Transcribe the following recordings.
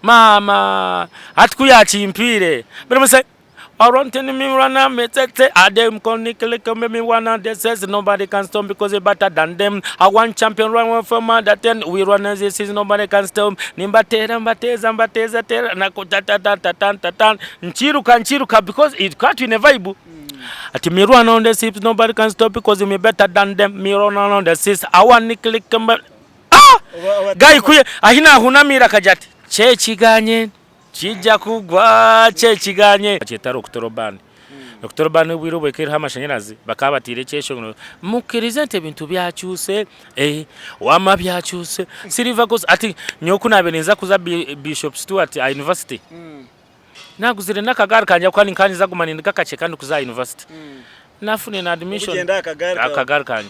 Maama hati ku yakimpaire buri Nkiruka nkiruka because tukaba twine vibe ati me run on the seats nobody can stop because me better than them me run on the seats I want click ah guy kuye ahi nahunamira akagira ati kyekiganye Kijja kugwa kyekiganye. Bakyeta Rukutoro Band. Rukutoro Band obwire obu ekaba eriho amashanyarazi bakaba bataire ekyeshongoro mukirize nti ebintu byakyuse eh wama byakyuse Silver Gospel hati nyowe ku naabaire ninza kuza Bishop Stuart aha university naguzire n'akagaari kangye ahabw'okuba ninkaba ninza kuguma nindiga kakye kandi kuza aha university nafunire na admission Orikugyenda aha kagaari aha kaawe. kagaari kangye.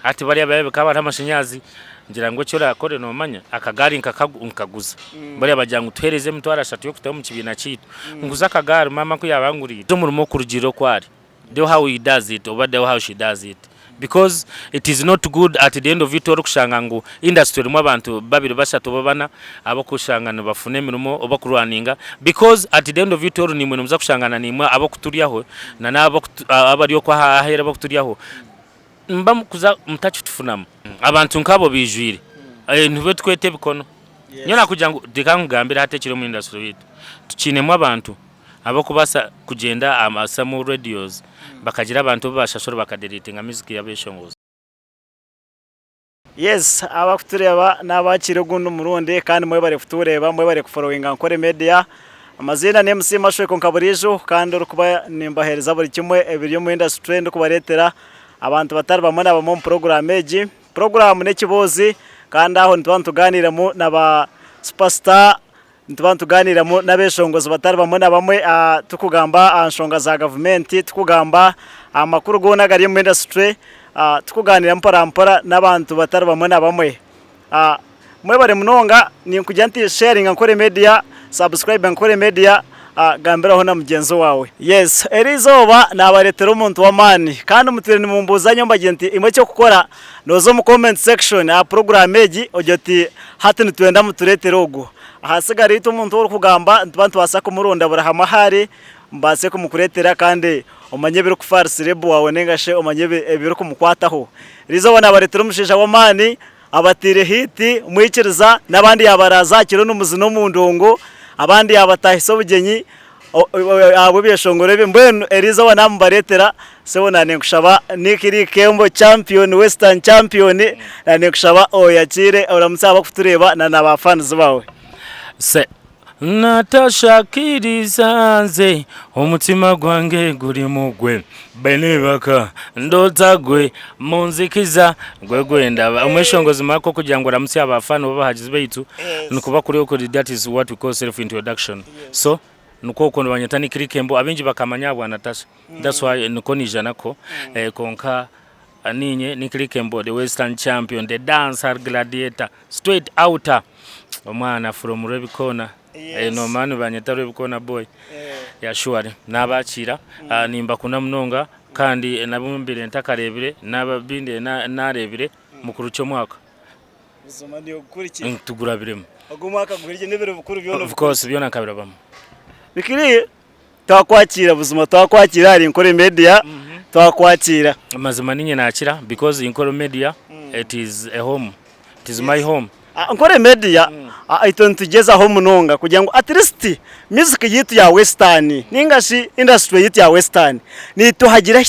Hati bariya bariya bakaba bariho amashanyarazi ngira ngu eki orakore nomanya akagaari nkaguza bariya bagira ngu tuhereze emitwaro ashatu y'okutaho omu kibiina kyaitu nguze akagaari maama ku yaaba anguriire omurimo kurugiirira oku ari the how he does it oba the how she does it because it is not good at the end of it orikushanga ngu industry erimu abantu babiri bashatu oba bana ab'okushanga nibafuna emirimo oba kurwaninga because at the end of it all naimwe nimuza kushangana naimwe ab'okuturyaho na n'abari okwo aheeru ab'okuturyaho Nimuba mukuza mutakitufunamu. Abantu nk'abo baijwire. Nibo tukweta ebikono. Nyowe nakugira ngu reka nkugambire hati ekiri omu industry yaitu. Tukiinemu abantu abarikubaasa kugyenda aha some radios bakagira abantu abu bashashura bakadeletinga music y'abeshongozi. Yes abakutureeba nabakiire ogundi murundi kandi mwebare kutureeba mwebare kuforowinga Nkore Media. Amaziina ni MC Mashweko nka buriijo kandi orikuba nimbaheereza buri kimwe ebiri omu industry ndikubareetera abantu batari bamwe na bamwe omu puroguraamu egi. Puroguraamu n'ekiboozi kandi aho nituba nitugaaniiramu na ba superstar Nituba nitugaaniiramu n'abeeshongozi batari bamwe na bamwe turikugamba aha nshonga za gavumenti, turikugamba aha makuru goona agari omu indasituri, turikugaaniira mpora mpora n'abantu batari bamwe na bamwe. Mwebare munonga, ninkugira nti sheyaringa Nkore Media, sabusikurayiba Nkore Media, gambiraho na mugyenzi waawe. Yes, eri izooba naabareetera omuntu w'amaani kandi mutwire nimumbuuza nyowe mbagira nti imwe eky'okukora Nooza omu comment section aha puroguraamu egi ogire oti hati nitwenda mutureetere ogu. Ahasigara itwe omuntu ou orikugamba nituba nitubaasa kumuronda buri hamwe ahu ari mubaase kumukureetera kandi omanye ebirikufa ahari serebu waawe nainga shi omanye ebirikumukwataho. Eriizooba naabareetera omushaija w'amaani abateire hiiti mwikiriza n'abandi yaabaraaza aha kiro nimuzina omu ndongo abandi yaabatahisa obugyenyi. Ahabw'ebyeshongoro ebi mbwenu eriizooba namubareetera sebo naninkushaba Nick Lee Kembo champion western champion naninkushaba oyakiire oramutse abakutureeba na na ba fans baawe. Se Natasha kiriza nze omutima gwange guri mugwe benebaka ndoota gwe munzikiza gwe gwendaba omweshongozi mako kugira ngu oramutsye aba fan oba abahagizi baitu nikuba kuri okuri that is what we call self introduction. So nikwo okwo nibanyeta Nick Likembo abaingi bakamanya ahabwa Natasha that's why nikwo naija nako kwonka niinye Nick Likembo the western champion the dancer gladiator straight outer omwana from Rwebikoona nomanya nibanyeta Rwebikoona boy yeah surely nabakiira nimbakunda munonga kandi nabu mbaire ntakareebire nababindi nareebire mukuru ky'omwaka. Buzima nigukurikira. Tugurabiremu. Ogu omwaka guhwire n'ebiro bikuru byona. Of course byona nkabirabamu. Bikiri twakwakiira buzima twakwakiira ahari Nkore Media twakwakiira. Amazima ninye nakira because Nkore Media it is a home it is my home. Nkore Media itwe nitugyezaho munonga kugira ngu at least music yaitu ya western ninga shi industry yaitu ya western naitwe hagire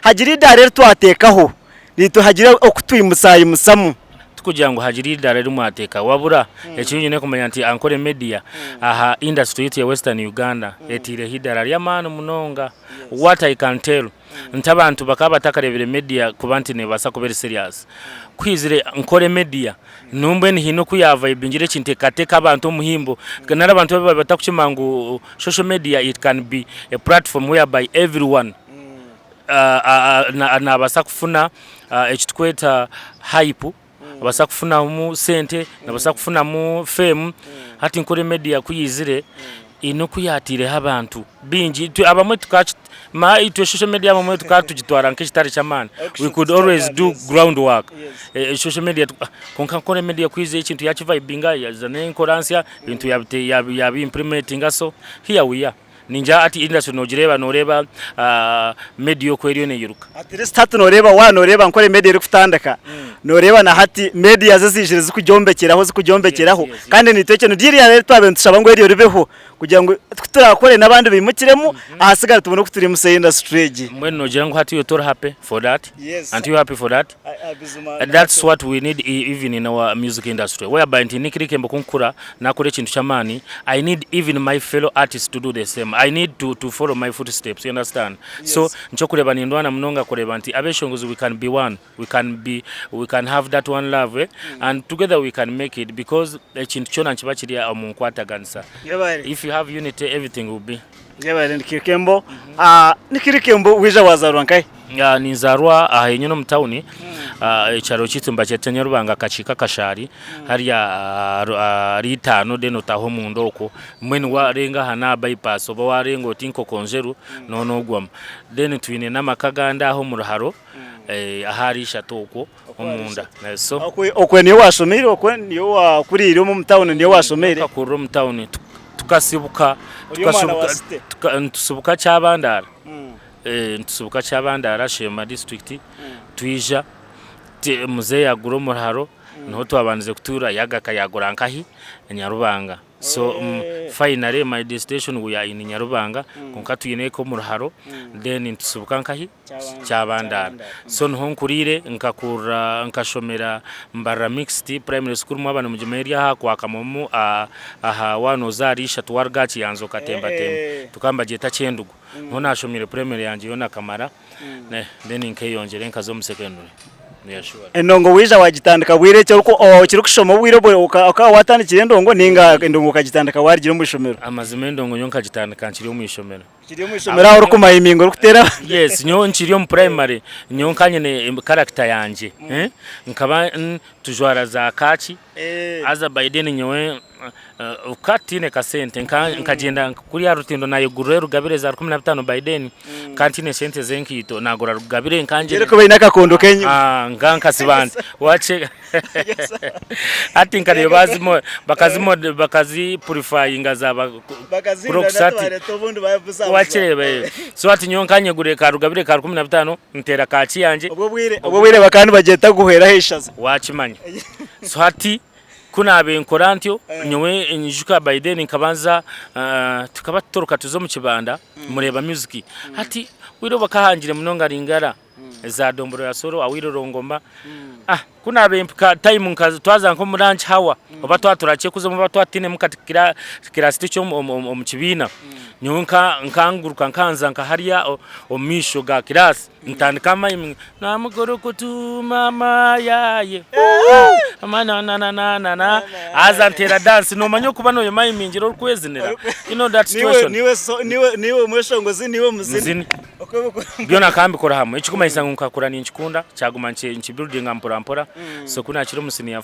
hagire eidaara eri twateekaho. Naitwe hagire oku twimutsaimutsamu. Tikugira ngu hagire eidaara eri mwateeka wabura eki nyine kumanya nti Ankole Media aha industry yaitu ya Western Uganda eteireho eidaara ry'amaani munonga. What I can tell nti abantu bakaba batakareebire media kuba nti nebaasa kuba eri serious. Ku haizire Ankole Media niho mbwenu haine oku yavaibingire ekintu ekateeka abantu omuhimbo nari abantu abu baabaire batakukimanya ngu social media it can be a platform whereby everyone Naabaasa kufuna eki turikweta hype, naabaasa kufunamu sente, naabaasa kufunamu fame. Hati Nkore Media ku yaizire, Eine oku yaataireho abantu baingi. Itwe abamwe tukaki ma itwe social media abamwe tukaba tugitwara nk'ekitari ky'amaani. We could always do ground work. Social media kwonka Nkore Media ku yaizire ekintu yakivayibinga yaza n'enkora nsya ebintu yabite yabi yabi implementinga so here we are. Ningira hati industry nogireeba noreeba media oku eriyo neyiruka. At least hati noreeba waaba noreeba Nkore Media erikutandika noreeba na hati media zo ziijire zikugyombekyeraho zikugyombekyeraho kandi naitwe ekyo niryo eryaba eri twabaire nitushaba ngu eryo ribeho kugira ngu ku turakore n'abandi baimukiremu ahasigara tubone oku turiimutsya industry egi. Mbwenu nogira ngu hati iwe tori happy for that? Aren't you happy for that? That's what we need even in our music industry whereby nti Nick Likembo kunkura nakora ekintu ky'amaani I need even my fellow artists to do the same I need to, to follow my footsteps you understand so nikyo kureba nindwana munonga kureba nti abeshongozi we can be one we can be we can have that one love eh? and together we can make it because ekintu kyona nikiba kiri omu nkwataganisa if you have unity everything will be Yebare Nick Likembo. Ah, Nick Likembo wija wazarwa nkahi? Ah, ninzaarwa aha henyine omu tawuni ah, ekyaro kyaitu nibakyeta Nyarubanga akakiiko akashaari hariya ah, ru- ah, ahari itaano then otaaha omunda okwo mbwenu warenga aha n'aha bypass oba warenga oti Nkokonjeru noona ogwamu. Then twine n'amaka agandi aho omu Ruharo eh, ahari ishatu okwo omunda. Eh, so Okwe okwe niyo washomeire okwe niyo wakuriire omu omu tawuni niyo washomeire? Nkakurira omu tawuni tukasibuka Ori omwana wa tukasibuka city? tuka nitusibuka Kyabandara. Nitusibuka Kyabandara Sheema district twija mzee yagura omuruharo niho twabandize kutuura yagaruka yagura nkahi Nyarubanga so finally my destination we are in Nyarubanga kwonka twine eka omuruharo then nitusibuka nkahi Kyabandara so niho nkuriire nkakurra nkashomera Mbarara mixed primary school mwaba nimugimanya eri aha kwa Kamomu aha waaba nooza ahari ishatu waruga aha Kiyanza okatembatemba tukaba nibagyeta Kyendugu. Niho naashomeire primary yangye yoona nkamara then nkeyongyera nkaza omu secondary. Yeah, sure. Endongo waija wagitandika bwire ki okirikushoma obwire obwo okaba watandikire endongo ninga endongo okagitandika warugire omu ishomero? Amazima endongo nyowe nkagitandika nkiri omu ishomero. Okiri omu ishomero aho orikumayiminga orikuteera abantu? Yes, nyowe nkiri omu primary nyowe nkaba nyine character yangye. Nkaba tujwara za kaaki haza by then nyowe ka tutaine kasente nkagyenda kuriya aha rutindo nayegurira rugabire za 15 by then ka ntiine sente z'enkaito nagura rugabire nkangyenda Erikuba eine akakondo k'enyima. Nka nkasiba nti wakye hati nkareeba bakazi purifayinga zaba crocs hati wakireeba so hati nyowe nkanyegurire ka rugabire ka 15 nteera kaaki yangye. Obwo obwire bakaba nibagyeta guhweraho eishaza. Wakimanya so hati Ku naabaire nkora ntyo, nyowe nyijuka by then nkaba nza tukaba tutoroka tuza omu kibanda mureeba music. Hati bwire obu bakahangire munonga ringara za Dombolo ya Solo, Awilo Longomba. Ah, ku naabaire mpika time nka twaza nk'omu lunch hour oba twaba turakyekuzemu oba twaba tutainemu kati class teacher omu kibiina, nyowe nkanguruka nkanza nka hariya omu maisho ga class. Ntandika amaimi namukurukutu mama yaye mananananana haza nteera dance nomanya okuba noyemayimingira orikwezinira you know that situation Niwe so niwe niwe mweshongozi niwe muzini. Muzini. Byona nkambikora hamwe ekikumanyisa ngu nkakura ninkikunda kyaguma nkibuildinga mpora mpora so kunakiri omu senior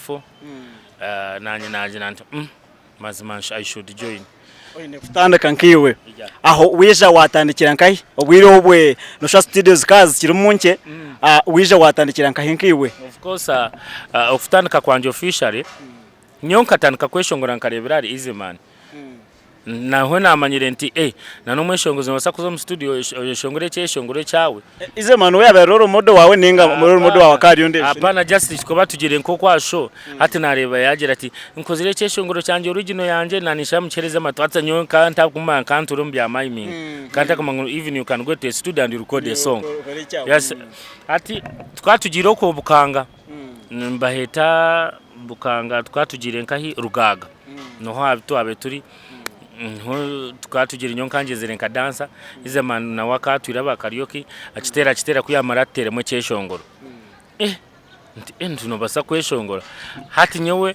4 nanye nagira nti Mazima I should join. Oine kutandika nkaiwe. Aho waija watandikira nkahi? Obwire obwe noshusha studio zikaba zikirimu nkye, waija watandikira nkahi nkaiwe? Of course okutandika kwangye officially, nyowe nkatandika kweshongora nkareebera ahari Easy Man. Naho namanyire nti eh na n'omweshongozi nobaasa kuza omu studio oyeshongore ekyeshongoro ekyawe. Easy Man we yabaire role model waawe ninga role model waawe akaba ari ondiijo? Hapana just tukaba tugiire nk'oku aha show hati nareeba yagira ati nkozire ekyeshongoro kyangye original yangye na ninshaba mukihereze amatu hati nyowe nkaba ntakumanya nkaba ntuura omu bya miming nkaba ntakumanya ngu even you can go to a studio and record a song yes hati tukaba tugiire okwo Bukanga nibaheeta Bukanga tukaba tugiire nkahi Rugaaga niho ahu twabaire turi Niho tukaba tugiire nyowe nka ngyezire nka dansa, Izeman nawe akaba atwire aba karaoke, akiteera akiteera ku yaamara atuteeremu ekyeshongoro. Eh! Nti eh nti noobaasa kweshongora? Hati nyowe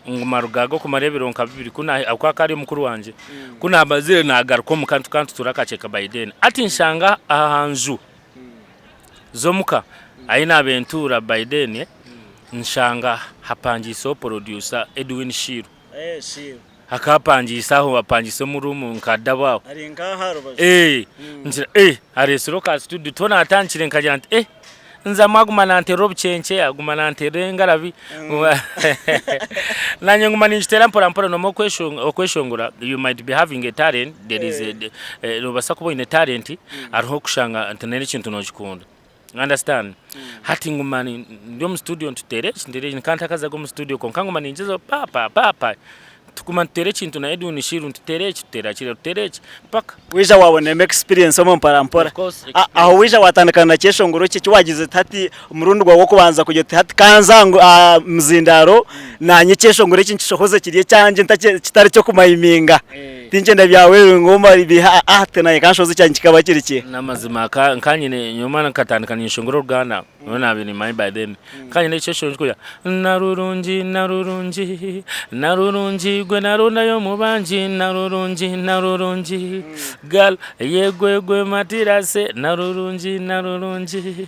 nguma Rugaaga okumara ebiro nka bibiri ku naahi ahabw'okuba akaba ari mukuru wangye, ku naamazire naagaruka omuka tukaba nitutuura Kakyeka by then. Hati nshanga aha nju z'omuka ahi naabaire ntuura by then, nshanga hapangiiseho producer Edwin Shiru. Akaapangiisa aho apangiise omu ruumu nka dabo aho. Ari nk'aha aha rubaju. Eh, ngira eh areetsire oka studio tiho naatandikire nkagira nti eh nzamu aguma nanteerera obucenkye aguma nanteerera engarabi naanye nguma ninkiteera mpora mpora noomanya okweshong okweshongora you might be having a talent there is a eh noobaasa kuba oine talent hariho okushanga nti n'ekintu nookikunda. Understand? Hati nguma ndi omu studio nituteera eki nteera eki nkaba ntakazaga omu studio kwonka nguma ningyezaho pa pa pa pa tuguma nituteera ekintu na Edwin Shiru nituteera eki tuteera kiriya tuteera eki paka. Waija wabonemu experience omwo mpora mpora. Of course, A- Aho waija watandika na kyeshongoro ki eki wagize oti hati omurundi gwawe gw'okubanza kugira oti hati kanze ngu aha muzindaaro naanye ekyeshongoro eki nkishohoze kiri ekyangye ntakye kitari ky'okumayiminga. Tinkyenda bya wewe ngu omare biha ah ati naanye kanshohoze ekyangye kikaba kiri ki. N'amazima ka nka nyine nyowe nkatandika ninshongora oruganda nyowe naabaire nimmanya by then nka nyine ekyeshongoro ekirikugira Narurungi narurungi narurungi gwe narondayo omu bangi narurungi narurungi girl yegwe gwe matirase narurungi narurungi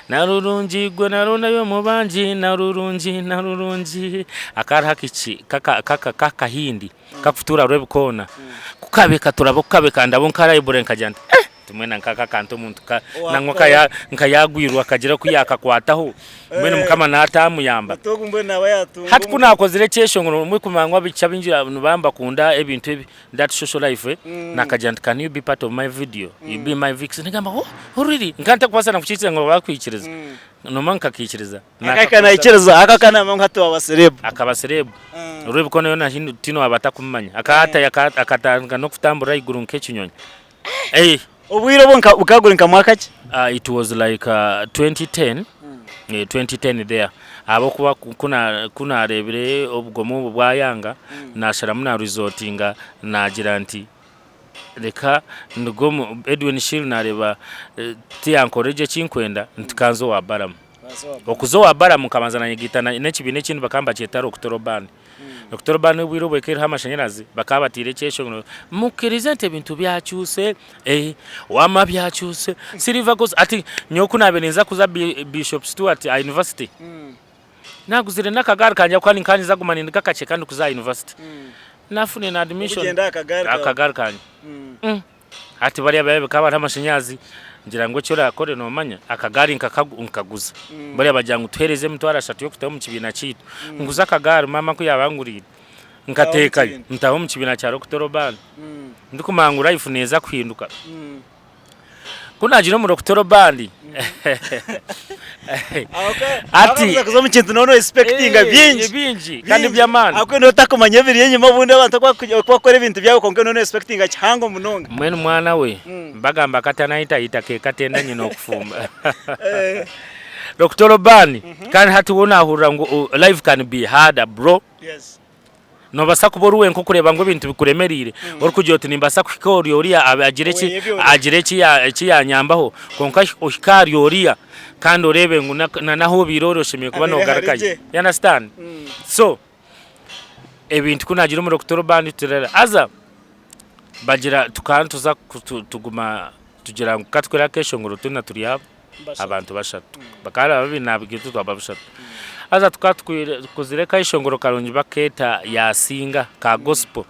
Narurungi gwe narondayo omu bangi narurungi narurungi akariho akiki k'akahindi kakutuura rw'ebikoona ku kabaire katuraba oku kabaire kandaba nka library nkagira nti eh mbwenu nk'aka akantu omuntu nangwa nka yaagwirwe akagira oku yaakakwataho mbwenu Mukama naataamuyamba. Hati ku naakozire ekyeshongoro kumanya ngu abaishiki abaingi nibaba nibakunda ebintu ebi that social life nakagira nti can you be part of my video you be my vixen nagamba oh, oh really nka ntakubaasa na kukiikiriza ngu bakwikiriza noma nkakiikiriza Akahika naikiriza aka kanama ngu hati waba celeb. Akaba celeb Rwebikono yoona hinu tihaine owaaba atakumumanya akahata akatandika n'okutambura ahaiguru nk'ekinyonyi eh. Obwire obwo nka bukaba guri nka mwaka ki? It was like 2010 2010 there ahabw'okuba ku naareebire obugomi obu bwayanga naasharamu na resortinga naagira nti reka nduge omu Edwin Shiru naareeba tiyankorera gye eki nkwenda nti ka nze owa Balamu. Okuza owa Balamu nkabanza nayegaita n'ekibiina ekindi bakaba nibakyeta Rokutoro Band. Rokutoro Band obwire obwo ekaba eriho amashanyarazi bakaba bataire ekyeshongoro mukirize nti ebintu byakyuse eh wama byakyuse Silver Gospel hati nyowe ku naabaire ninza kuza Bishop Stuart aha university Naguzire n'akagaari kangye ahabw'okuba ninkaba ninza kuguma nindiga kakye kandi kuza aha university. Nafuna na admission Orikugyenda aha kagaari aha kaawe. kagaari kangye. Hati bariya barebeka bariho amashanyarazi ngira ngu eki orakore nomanya akagaari nkaguza. Bariya bagira ngu tuhereze emitwaro ashatu y'okutaho omu kibiina kyaitu. Nguza akagaari maama ku yaaba anguriire nkateekayo ntaho omu kibiina kya Rokutoro Band ndikumanya ngu life neeza kuhinduka. Ku naagiire omu Rokutoro Band ati kuza omu kintu nooba noesipekitinga bingi bingi kandi by'amaani. Ahabw'okuba nooba otakumanya ebiri enyima obundi abantu oku barikukora ebintu byabo kwonka nooba noesipekitinga kihango munonga. Mbwenu mwana we bagamba akatanahitahita ke katenda nyina okufumba. Rokutoro Band kandi hati we naahurira ngu life can be harder bro. Noobaasa kuba ori wenka orikureeba ngu ebintu bikuremereire, orikugira oti nimbaasa kuhika ahari oriya agire eki agire eki eki yaanyambaho, kwonka ohike ahari oriya kandi oreebe ngu na n'ahu obaire ori oshemereire kuba noogarukayo. You understand? So, ebintu ku naagira omuri Okutoro Band turara haza bagira tukaba nituza tuguma tugira ngu ka tukore akeeshongoro twena turi aba. Abantu bashatu. Bakaba bari babiri naabigirwe twaba bashatu. Haza tukaba tukozire akeshongoro karungi bakeeta Yaasinga ka gospel.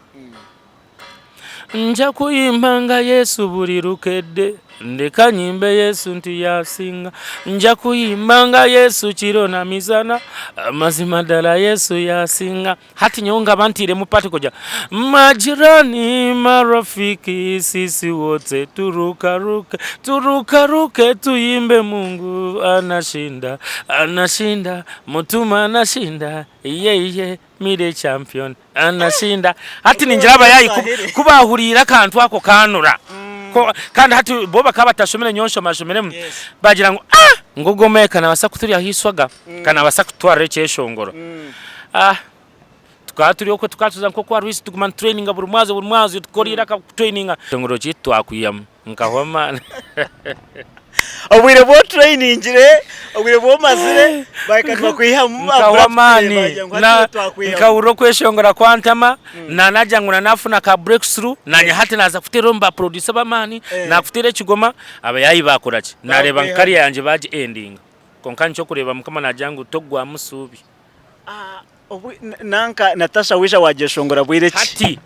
Nja kuyimba nga Yesu buri rukedde, ndeka nyimbe Yesu nti yaasinga. Nja kuyimba nga Yesu kiro na misana, amazima ddala Yesu yaasinga. Hati nyowe nkaba ntairemu part kugira Majirani, marafiki, sisi wote turukaruke, turukaruke tuyimbe Mungu anashinda, anashinda, mutuma anashinda, yeye mire champion anashinda. Hati ningira abayayi ku baahuriire akantu ako kaanura. Kandi hati bo bakaba batashomire nyowe nshomashomiremu, bagira ngu ah ngu ogu omwe ka naabaasa kuturyaho eiswaga, ka naabaasa kututwarira ekyeshongoro. Ah, tukaba turi okwo tukaba tuza nk'okwa Rwisi tuguma nitutraininga buri mwazyo buri mwazyo tukora eiraka kutraininga. Ekitongore kyaitu twakwihamu nkahwa amaani. Obwire obu otrainingire, obwire obu omazire bahika nibakwihamu Nkahwa amaani nkahurira okweshongora kwantama nanagira ngu nanafuna ka breakthrough nanye hati naza kuteera omu ba producer b'amaani nakuteera ekigoma abayaayi bakora ki nareeba nka career yangye bagi endinga kwonka nikyo okureeba Mukama nagira ngu togwamu suubi. Obu nanka Natasha waija wagyeshongora bwire ki? Hati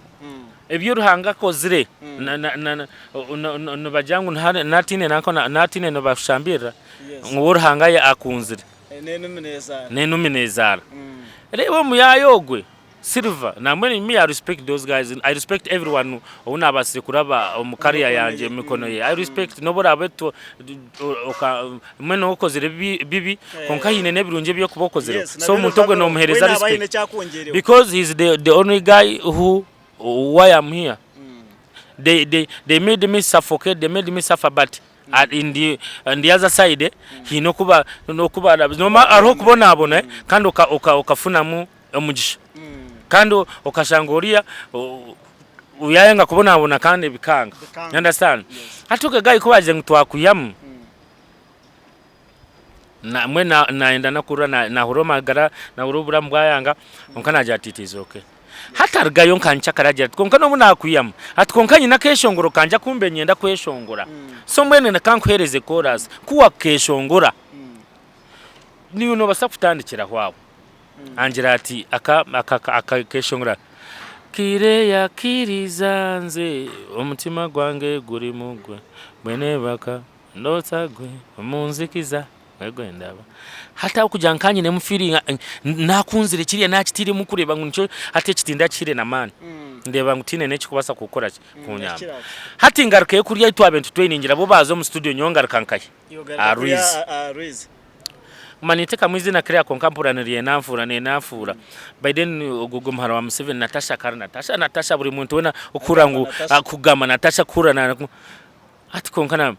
ebi Ruhanga akozire nibagira ngu natiine nanka natiine nibashambirira ngu ou Ruhanga akunzire n'enumi nezaara. Reeba omuyaayi ogwe Silver nambwenu me I respect those guys I respect everyone ou nabaasire kuraba omu career yangye omu mikono ye I respect n'obu oraabe mbwenu okozire bibi kwonka haine n'ebirungi ebi orikuba okozire so omuntu ogwe nomuheereza respect because he is the only guy who why am here they, they, they made me suffocate they made me suffer but in the, in the other side haine okuba nokuba hariho okubonabona kandi okafunamu omugisha kandi okashanga oriya yayanga kubonabona kandi bikanga you understand hati ogwe guy ku bagize ngu twakwihamu mbwenu nayenda nokurira nahurira amagara nahurira oburamu bwayanga kwonka nagira ati it is okay hati arugayo nka nkyakare agira ati kwonka nobu nakwihamu ati kwonka nyine akeshongoro kangye aku mbaire niinyenda kweshongora so mbwenu reka nkuhereze chorus ku wakeshongora naiwe nobasa kutandikiraho aho. Angira ati, aka aka akeshongora Kire yakiriza nze omutima gwange guri mugwe bwenebaka ndoota gwe omunzikiza gwe gwendaba. Hati ahabw'okugira ngu nkanyinemu feeling nakunzire kiriya nakitiiremu kureeba ngu nikyo hati eki tindakihire n'amaani ndeeba ngu tihaine n'ekirikubaasa kukora ki kunyamba. Hati ngarukayo kuriya ahu twabaire nitutrainingira bo baaza omu studio nyowe ngaruka nkahi? Aha rwizi. Guma nintekamu eizina Claire kwonka mpurira niryenanfuura nenanfuura. By then ogwo ogwo muhara wa Museveni Natasha akaba ari Natasha Natasha buri muntu weena okuhurira ngu akugamba Natasha kuhurira na hati kwonka na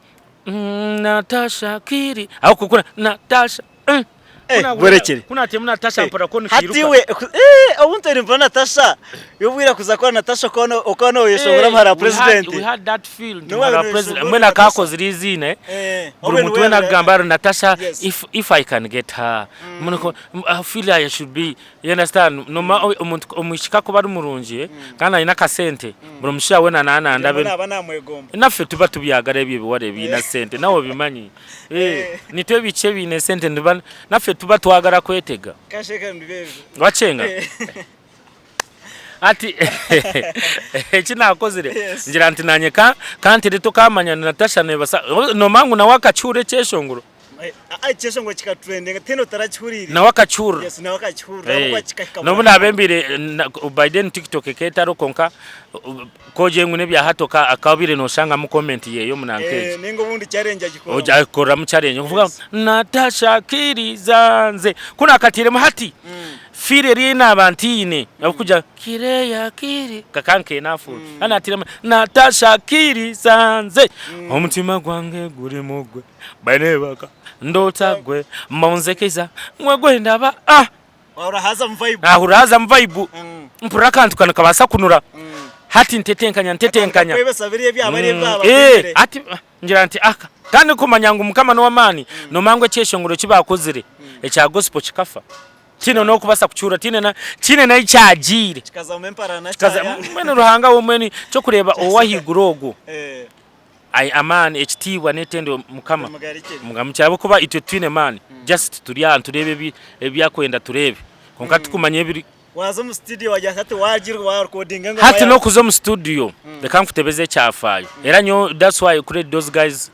Natasha kiri aho kukura Natasha Eh, bwerekere. Ku nateemu Natasha mpurira ko Hati nikiiruka. we eh, obu ntwire nimpurira Natasha yobwire kuza kora Natasha okaba okaba noyeshongora muhara wa We had, president. we had that feel nti Niwe muhara wa wabiire president noyeshongora mbwenu Natasha. akakozire eiziina eh. Eh, Buri obwe muntu niwe weena yabiire akugamba ari Natasha Yes. if, if I can get her mm. I feel I should be you understand noma omuntu omwishiki akuba ari murungi eh, kandi aine akasente buri mushaija weena nananda Mbwenu aba namwegomba. naffe tuba tubyagara ebyo ebiwara ebiine sente nawe obimanyi Eh, nitwe ebiiki ebiine sente niba naffe tuba twagara kwetega Kasheka nibiba ebyo. Wakyenga Hati eki naakozire Yes. ngira nti naanye ka kantire tokamanya Natasha neebasa noomanya ngu nawe akakihuurira ekyeshongoro Eh, ah, ekyeshongoro kikatrendinga tihaine otarakihuriire. nawe akakihurira Yes, nawe akakihurira Eh, ahabw'okuba kikahika n'obu bwanyima. naabe mbaire na- by then tiktok ekaba etariho kwonka ku ogire ngu n'ebya hati oka obaire nooshangamu comment yeeye omu nanka Eh, egi. ninga obundi challenge agikoramu. Ogi agikoramu challenge okuvuga Yes. Natasha kiriza nze ku naakatiiremu hati feel eri ei naaba ntiine ahabw'okugira kireya kiri kakaba nkenafuura hati naatiiremu Natasha kiriza nze omutima gwange guri mu gwe bwenebaka ndoota gwe monzekiza gwe gwendaba ah Wahurira hazamu vibe. Nahurira hazamu vibe mpurira akantu kanu nikabaasa kunura hati ntetenkanya ntetenkanya Kwebesa biriya ebyaba ari ebyaba Eh, bihire. hati ngira nti aka kandi kumanya ngu mukama n'owamaani nomanya ngu ekyeshongoro eki baakozire ekya gospel kikafa tihaine n'okubaasa kukihurira tihaine na tihaine n'ahi kyagiire Kikazamu emparana Kikaza kyaya. mbwenu Ruhanga we mbwenu ky'okureeba ow'ahaiguru ogwo Eh. Ai amaani, ekitiibwa n'etendo Mukama Bimugarukire. Mugarukire ahabw'okuba itwe titwine maani just turi aha nitureeba ebi ebi akwenda tureebe kwonka tikumanya ebiri Waaza omu studio wagira hati wagira wa recordinga engoma hati yaawe. n'okuza omu studio reka nkutebeze ekyafaayo era nyowe that's why I create those guys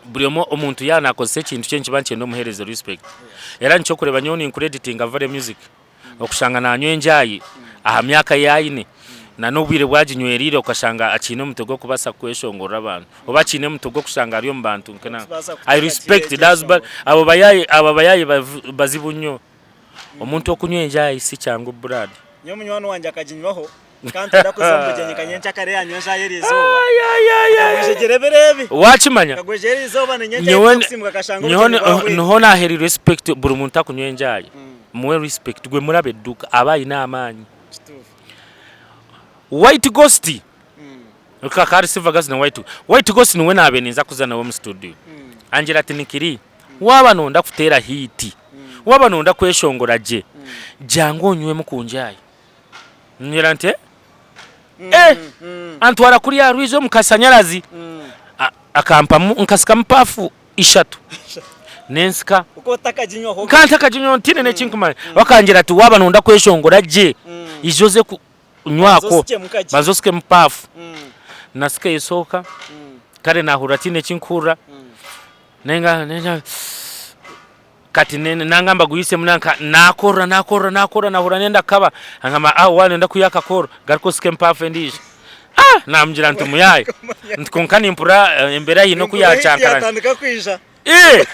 buri omwe omuntu yaaba nakozesa ekintu kye nikiba nikyenda omuheereze respect era nikyo orikureeba nyowe ninkureditinga Vale Music Okushanga nanywa enjaayi aha myaka ei aine na n'obwire obu aginywereire okashanga akiine omutwe gw'okubaasa kweshongorera abantu oba akiine omutwe gw'okushanga ari omu bantu nke na Okubaasa I kuteeka respect kiri those ekyeshongoro. abo bayaayi abo abayaayi bazibu nnyo. Omuntu okunywa enjaayi si kyangu blood. Nyowe munywani wangye akaginywaho Kandi twenda kuza omu bugyenyi nka nyenkyakare yanywa eshaaha eri izooba. Akagwejegyera ebiro ebi. Wakimanya? Akagwejegyera eri izooba ni nyenkya Nyowe yaija kusiimuka akashanga obugyenyi bwahweire. Niho naaheerire respect buri muntu akunywa enjaayi muwe respect gwe murabe edduuka aba aine amaani. Kituufu. White Ghost akaba ari Silver Ghost na White White Ghost niwe naabaire ninza kuza nawe omu studio angira ati Nikiri waaba nooyenda kuteera hit, waaba nooyenda kweshongora gye, jangu onywemu ku njaayi. Ngira nti eh antwara kuriya aha rwizi omu kashanyarazi akampamu nkasikamu paafu ishatu. N'ensika. Okaba otakaginywaho? Nkaba ntakaginywaho ntiine n'eki nkumanya. Bakangira ati waaba nooyenda kweshongora gye, ija oze kunywako. Banza osikemu paafu. Nasika esooka, kare naahurira tihaine eki nkuhurira, Nenga nenga kati nangamba guyisemu nanka nakorora nakorora nakorora nahurira nenda kukaba angamba ah waaba noyenda kwiha akakooro garuka osike empaafu endiijo ah namugira nti muyaaye nti kwonka nimpurira embeera haine oku yacankarana eh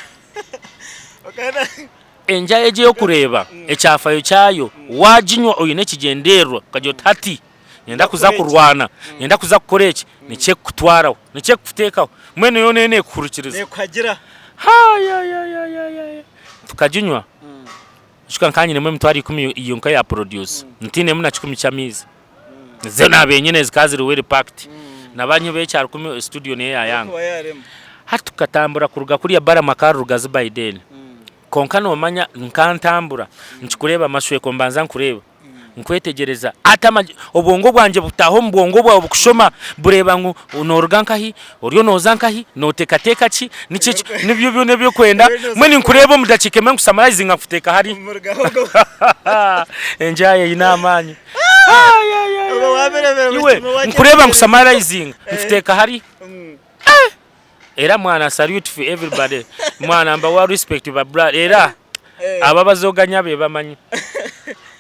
enjaye egi ey'okureeba ekyafayo kyayo waaginywa oine ekigyendererwa okagira oti hati Niinyenda kuza kurwana, niinyenda kuza kukora eki, niki ekikutwaraho? Niki ekikuteekaho? Mbwenu yoona neyo neekuhurikiriza. Neekuhagira. Haayayayayaya tukaginywa, ijuka nkaba nyinemu emitwaro ikumi yonka ya produce, ntiinemu na kikumi ky'amaizi. Zo naabaire nyine zikaba ziri well packed. Naba nyowe ekyarukumi studio niyo yaayanga. Kuba yaarema. Hati tukatambura kuruga kuriya Balaam akaba ari Rugazi by then. Kwonka noomanya nkantambura nkikureeba amashweko mbanza nkureeba. Nkwetegyereza ati obwongo bwangye butaaha omu bwongo bwawe bukushoma bureeba ngu nooruga nkahi, oriyo nooza nkahi, nooteekateeka ki, niki eki, nibyo byona ebi orikwenda, mbwenu ninkureeba omu dakiika emwe nkusamarayizinga nkuteeka hariya. Enjaayi eine amaani. Iwe nkureeba nkusamarayizinga nkuteeka hariya. Era mwana salute for everybody mwana mbawa respect ba bra era abo abazoganya bebamanyi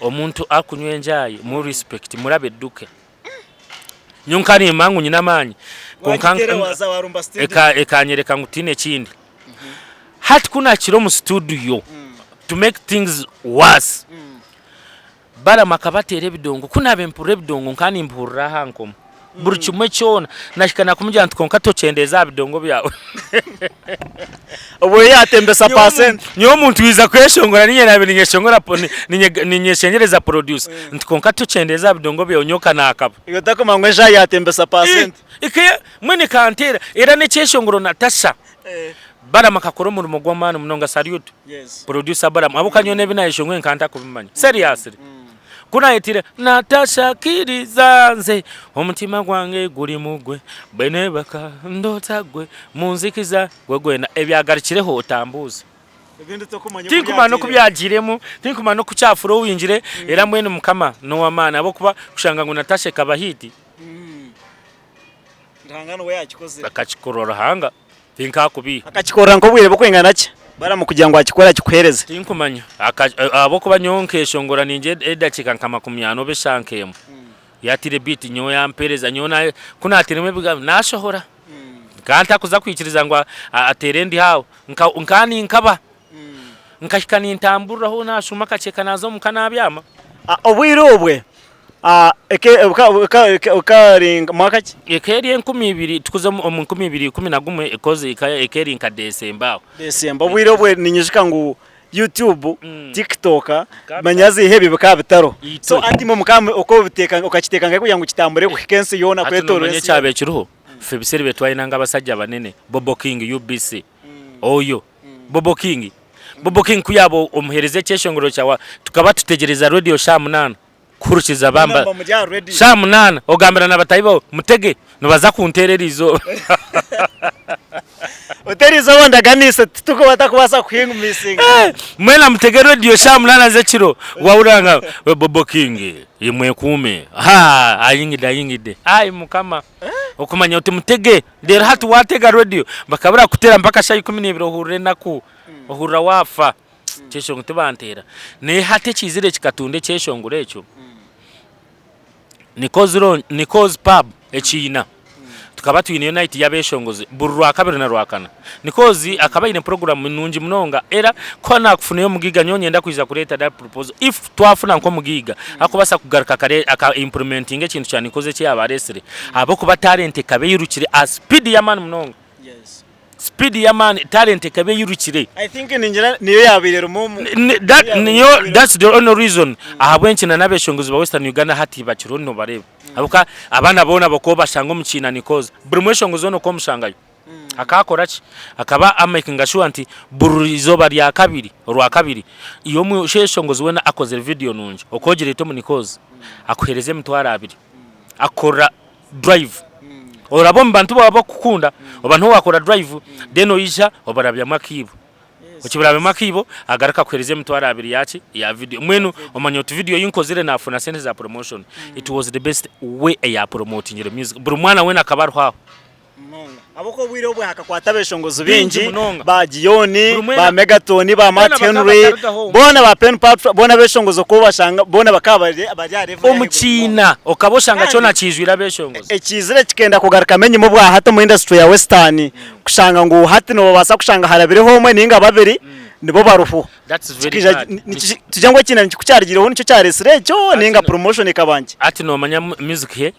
omuntu akunywa enjayi mu respect murabe edduke nyowe nkanimba ngu nyine amaani kwonka ekanyereka ngu tihaine ekindi hati kunakira omu studio to make things worse Balamu akabateera ebidongo. Ku naabaire mpurira ebidongo nkaba nimbihurira aha nkomo. Buri kimwe kyona. Nahika nakumugira nti kwonka tokyendeeza aha bidongo byawe. Obwo yaatembesa paasenti. Nyowe omuntu waija kweshongora niinye naabaire niinyeshongora niinyeshengyereza producer nti kwonka tokyendeeza aha bidongo byawe nyowe ka naakaba. Iwe otakumanya ngu eshaaha yaatembesa paasenti. Mbwenu ekanteera. Era n'ekyeshongoro Natasha. Balamu akakora omurimo gw'amaani munonga salute. Producer Balaam ahabw'okuba nyowe n'ebi naayeshongwire nkaba ntakubimanya. Seriously. Ku naayetire Natasha kiriza nze omutima gwange guri mu gwe bwe neebaka ndoota gwe mu nzikiza gwe gwena ebyagarukireho otambuuza. Ebindi tokumanya oku Tinkumanya n'oku byagiire. byagiiremu, tinkumanya n'oku kyafurowingire era mbwenu Mukama n'ow'amaani ahabw'okuba kushanga ngu Natasha ekaba hit Ruhanga niwe yaakikozire. Akakikora Ruhanga. Tinkakubiiha. Akakikorera nk'obwire bukwingana ki Balamu kugira ngu akikore akikuheereze? Tinkumanya. Ahabw'okuba nyowe nkeshongora ningye edakiika nka makumyana oba eshaaha nk'emwe. Yateire beat nyowe yampeereza nyowe na ku naateiremu ebigambo naashohora. Nkaba ntakuza kwikiriza ngu ateere endi aho. Nkaba ninkaba. Nkahika nintamburiraho naashuuma akakyeka naaza omuka naabyama. Obwire obwe Eka eri mwaka ki? Eka eri 2000 tukuza omu 2011 koz eka eri nka Desemba aho. Desemba obwire obwe ninyijuka ngu YouTube, TikTok manya ziiha ebyo bikaba bitariho. So hati imwe mukaba okakiteeka nkahi kugira ngu kitambure kuhika ensi yoona Hati kwetoorora nomanya ensi yoona? ekyabaire kiriho? Ife ebiseera ebi twayinanga abasajja banene Bobo King UBC oyo Bobo King Bobo King ku yaaba omuheereza ekyeshongoro kyawe tukaba tutegyereza radio shaaha munaana. Kuhurikiza bamba shaaha munaana ogambira na bataahi baawe mutege nibaza kunteera eri izooba. Oti eri izooba ndaganiise titukuba takubaasa kuhingumisinga. Mwena mutege rediyo shaaha munaana z'ekiro wahurira nga Bobo King mwekuume haa ayingide ayingide ai mukama okumanya oti mutege reero hati waatega rediyo bakabura kukuteera mpaka shaaha 12 ohurira enaku ohurira waafa. Ekyeshongoro tibanteera. Naye hati ekiizire kikatunda ekyeshongoro ekyo, Nico's Pub ekiina, tukaba twineyo night y'abeshongozi buri Rwakabiri na Rwakana. Nico's akaba aine puroguramu nungi munonga era ku naakufunayo omugaiga nyowe niinyenda kwija kureeta that proposal if twafuna nk'omugaiga arikubaasa kugaruka aka implementinga ekintu kya Nico's eki yaaba areetsire ahabw'okuba talent ekaba eirukire aha speed y'amaani munonga. Speed y'amaani talent ekaba eyirukire. I think ningira niyo yabaire erimu omu That niyo that's the only reason ahabw'enki na n'abeshongozi ba Western Uganda hati bakiriho nobareeba. Ahabw'okuba abaana boona bakaba obashanga omu kiina Nikozi. Buri mweshongozi woona okomushangayo. Akaba akora ki? Akaba amakinga sure nti buri izooba rya kabiri, orwakabiri, iwe omweshongozi weena akozire video nungi okogireeta omu Nikozi akuheereza emitwaro abiri. Akukorera drive oraba omu bantu baba bakukunda oba niho wakora drive then oija obarabyamu akiibo. Okiburabemu akaibo agaruke akuhereze emitwaro abiri yaki? Ya video. Mbwenu omanya oti video ei nkozire nafuna sente za promotion. It was the best way eya promotingire music. Buri mwana weena akaba ariho aho. Munonga. Ahabw'okuba obwire obwe hakakwata abeshongozi Baingi baingi, munonga. ba Gion, Buri ba mwena Megatoni, ba boona Matt bakaba Henry, batarugaho. boona ba Pen Patra, boona abeshongozi oku obashanga boona bakaba bari bari aha level Omu y'ahaiguru munonga. kiina okaba oshanga Kandi kyona kiijwire abeshongozi. ekiizire kikenda kugarukamu enyima obwa hati omu industry ya Western kushanga ngu hati nobaasa kushanga harabireho omwe ninga babiri nibo baruho. That's very Kikaija bad. niki tugire ngu ekiina ku kyarugireho nikyo kyaresire ekyo ninga promotion ekaba nkye? Hati nomanya music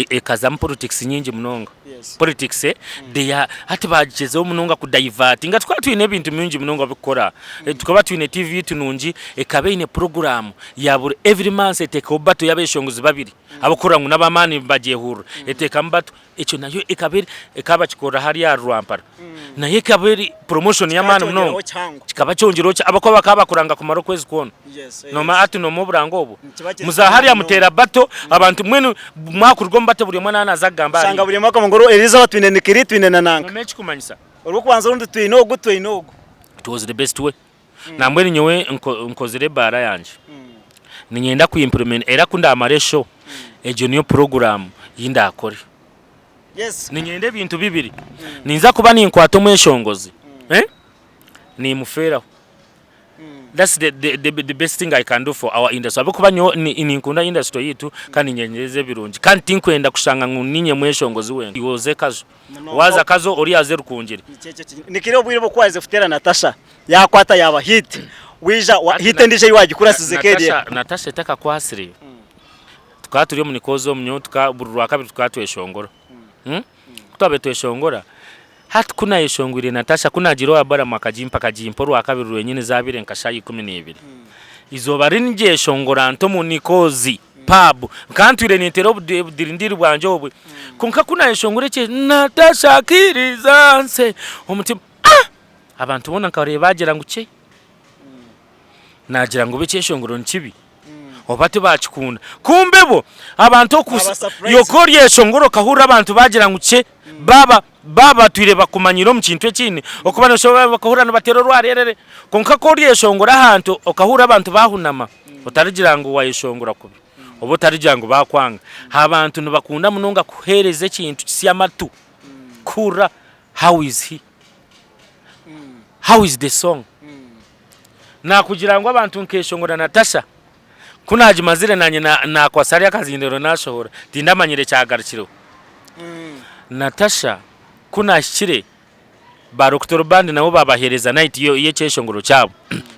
ekazamu politics nyingi munonga. Politics they are hati bagyezeho munonga ku divertinga tukaba twine ebintu bingi munonga by'okukora. Tukaba twine TV yaitu nungi ekaba eine program ya buri every month eteekaho battle y'abeshongozi babiri abarikuhurira ngu n'ab'amaani nibagyehurira eteekamu battle. Ekyo nayo ekaba eri ekaba bakikorera hariya ahari Rwampara. Nayo ekaba eri promotion y'amaani munonga. Kikaba kyongyereho ki ahabw'okuba bakaba bakuranga kumara okwezi kwona. Noomanya hati noomanya oburango obwo? Muza hariya muteera battle abantu mbwenu mwakuruga omu battle buri omwe naaba naaza kugamba Oshanga buri omwe akaba ngu eriizooba twine Nikiri twine na nanka. Noomanya ekikumanyisa? Orw'okubanza orundi twine ogu twine ogu. It was the best way. Nambwenu nyowe nkozire ebaara yangye, niinyenda ku implement era ku ndaamara eshow, egyo niyo puroguraamu ei ndaakore. Niinyenda ebintu bibiri, ninza kuba ninkwata omweshongozi, nimufeeraho, that's the best thing I can do for our industry ahabw'okuba nyowe ninkunda industry yaitu kandi ninyengyeza ebirungi kandi tinkwenda kushanga ngu niinye mweshongozi wenka. Iwe oze Kazo. Waaza Kazo oriya aze Rukungiri. Nikiri obwire obu okwarize kuteera Natasha yakwata yaba hit waija hit endiijo ei wagikurasize keriya. Natasha etakakwasire tukaba turi omu Nikozi omu nyowe tuka buri rwakabiri tukaba tweshongora ku twabaire tweshongora hati ku nayeshongwire Natasha ku nagiire owa Balamu akagimpa akagimpa orwakabiri rwenyini zabaire nka shaaha ikumi n'ibiri eizooba ringyeshongora nti omu Nikozi. Pub. Nkaba ntwire ninteera obudirindiri bwangye obwe. Kwonka ku naayeshongora ekyo Natasha akiriza nse omutima ah! Abantu boona nkareeba baagira ngu kye. Naagira ngu ekyeshongoro ni kibi oba tibaakikunda. Kumbe bo abantu oku Baba surprised. yoka oryeshongora okahurira abantu baagira ngu kye baaba baaba batwire bakumanyiire omu kintu ekindi okuba nooshobora bakahurira nibateera orwarerere kwonka ku oryeshongora ahantu okahurira abantu baahunama otarigira ngu waayeshongora kubi oba otarigira ngu baakwanga. Abantu nibakunda munonga kuheereza ekintu kisya amatu kuhurira how is he, how is the song. Naakugira ngu abantu nkeeshongora Natasha Ku naagimazire naanye naakwatsa hariya akazindaro naashohora, tindamanyire kyagarukireho. Natasha ku naahikire, ba Rokitoro Band nabo baabaheereza nayiti y'ekyeshongoro kyabo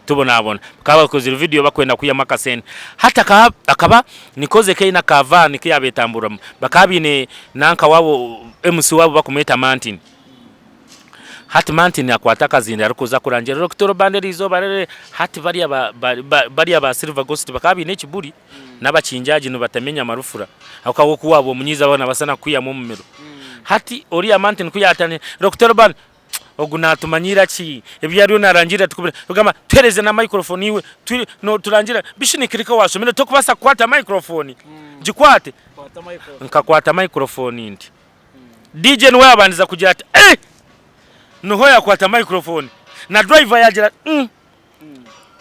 tubonabona. Bakaba bakozire vidiyo barikwenda kwihamu akasente. Hati akaba Nikoze kaine aka vaani ku yaabetamburiramu, bakaba baine nanka waabo, MC waabo barikumweta Martin. Hati Martin akwata akazindaro arikuza kurangirira Rokitoro Band eriizooba riri hati bariya ba ba bariya ba Silver Ghost bakaba baine ekiburi n'abakinjaagi nibatamya enyama rufura ahabw'okuba ku waaba omunyiiza bo nibabaasa na kukwihamu omumiro. Hati oriya Martin ku yaatandikire Rokitoro Band ogu naatumanyiira ki ebi ariyo naarangirira tikubire ogamba tuheereze na microphone iwe turangirire bishi nikirika waashomire torikubaasa kukwata microphone gikwate nkakwata microphone nti. DJ niwe yabandiza kugira ati eh! Niho yakwata microphone na driver yagira ati mm.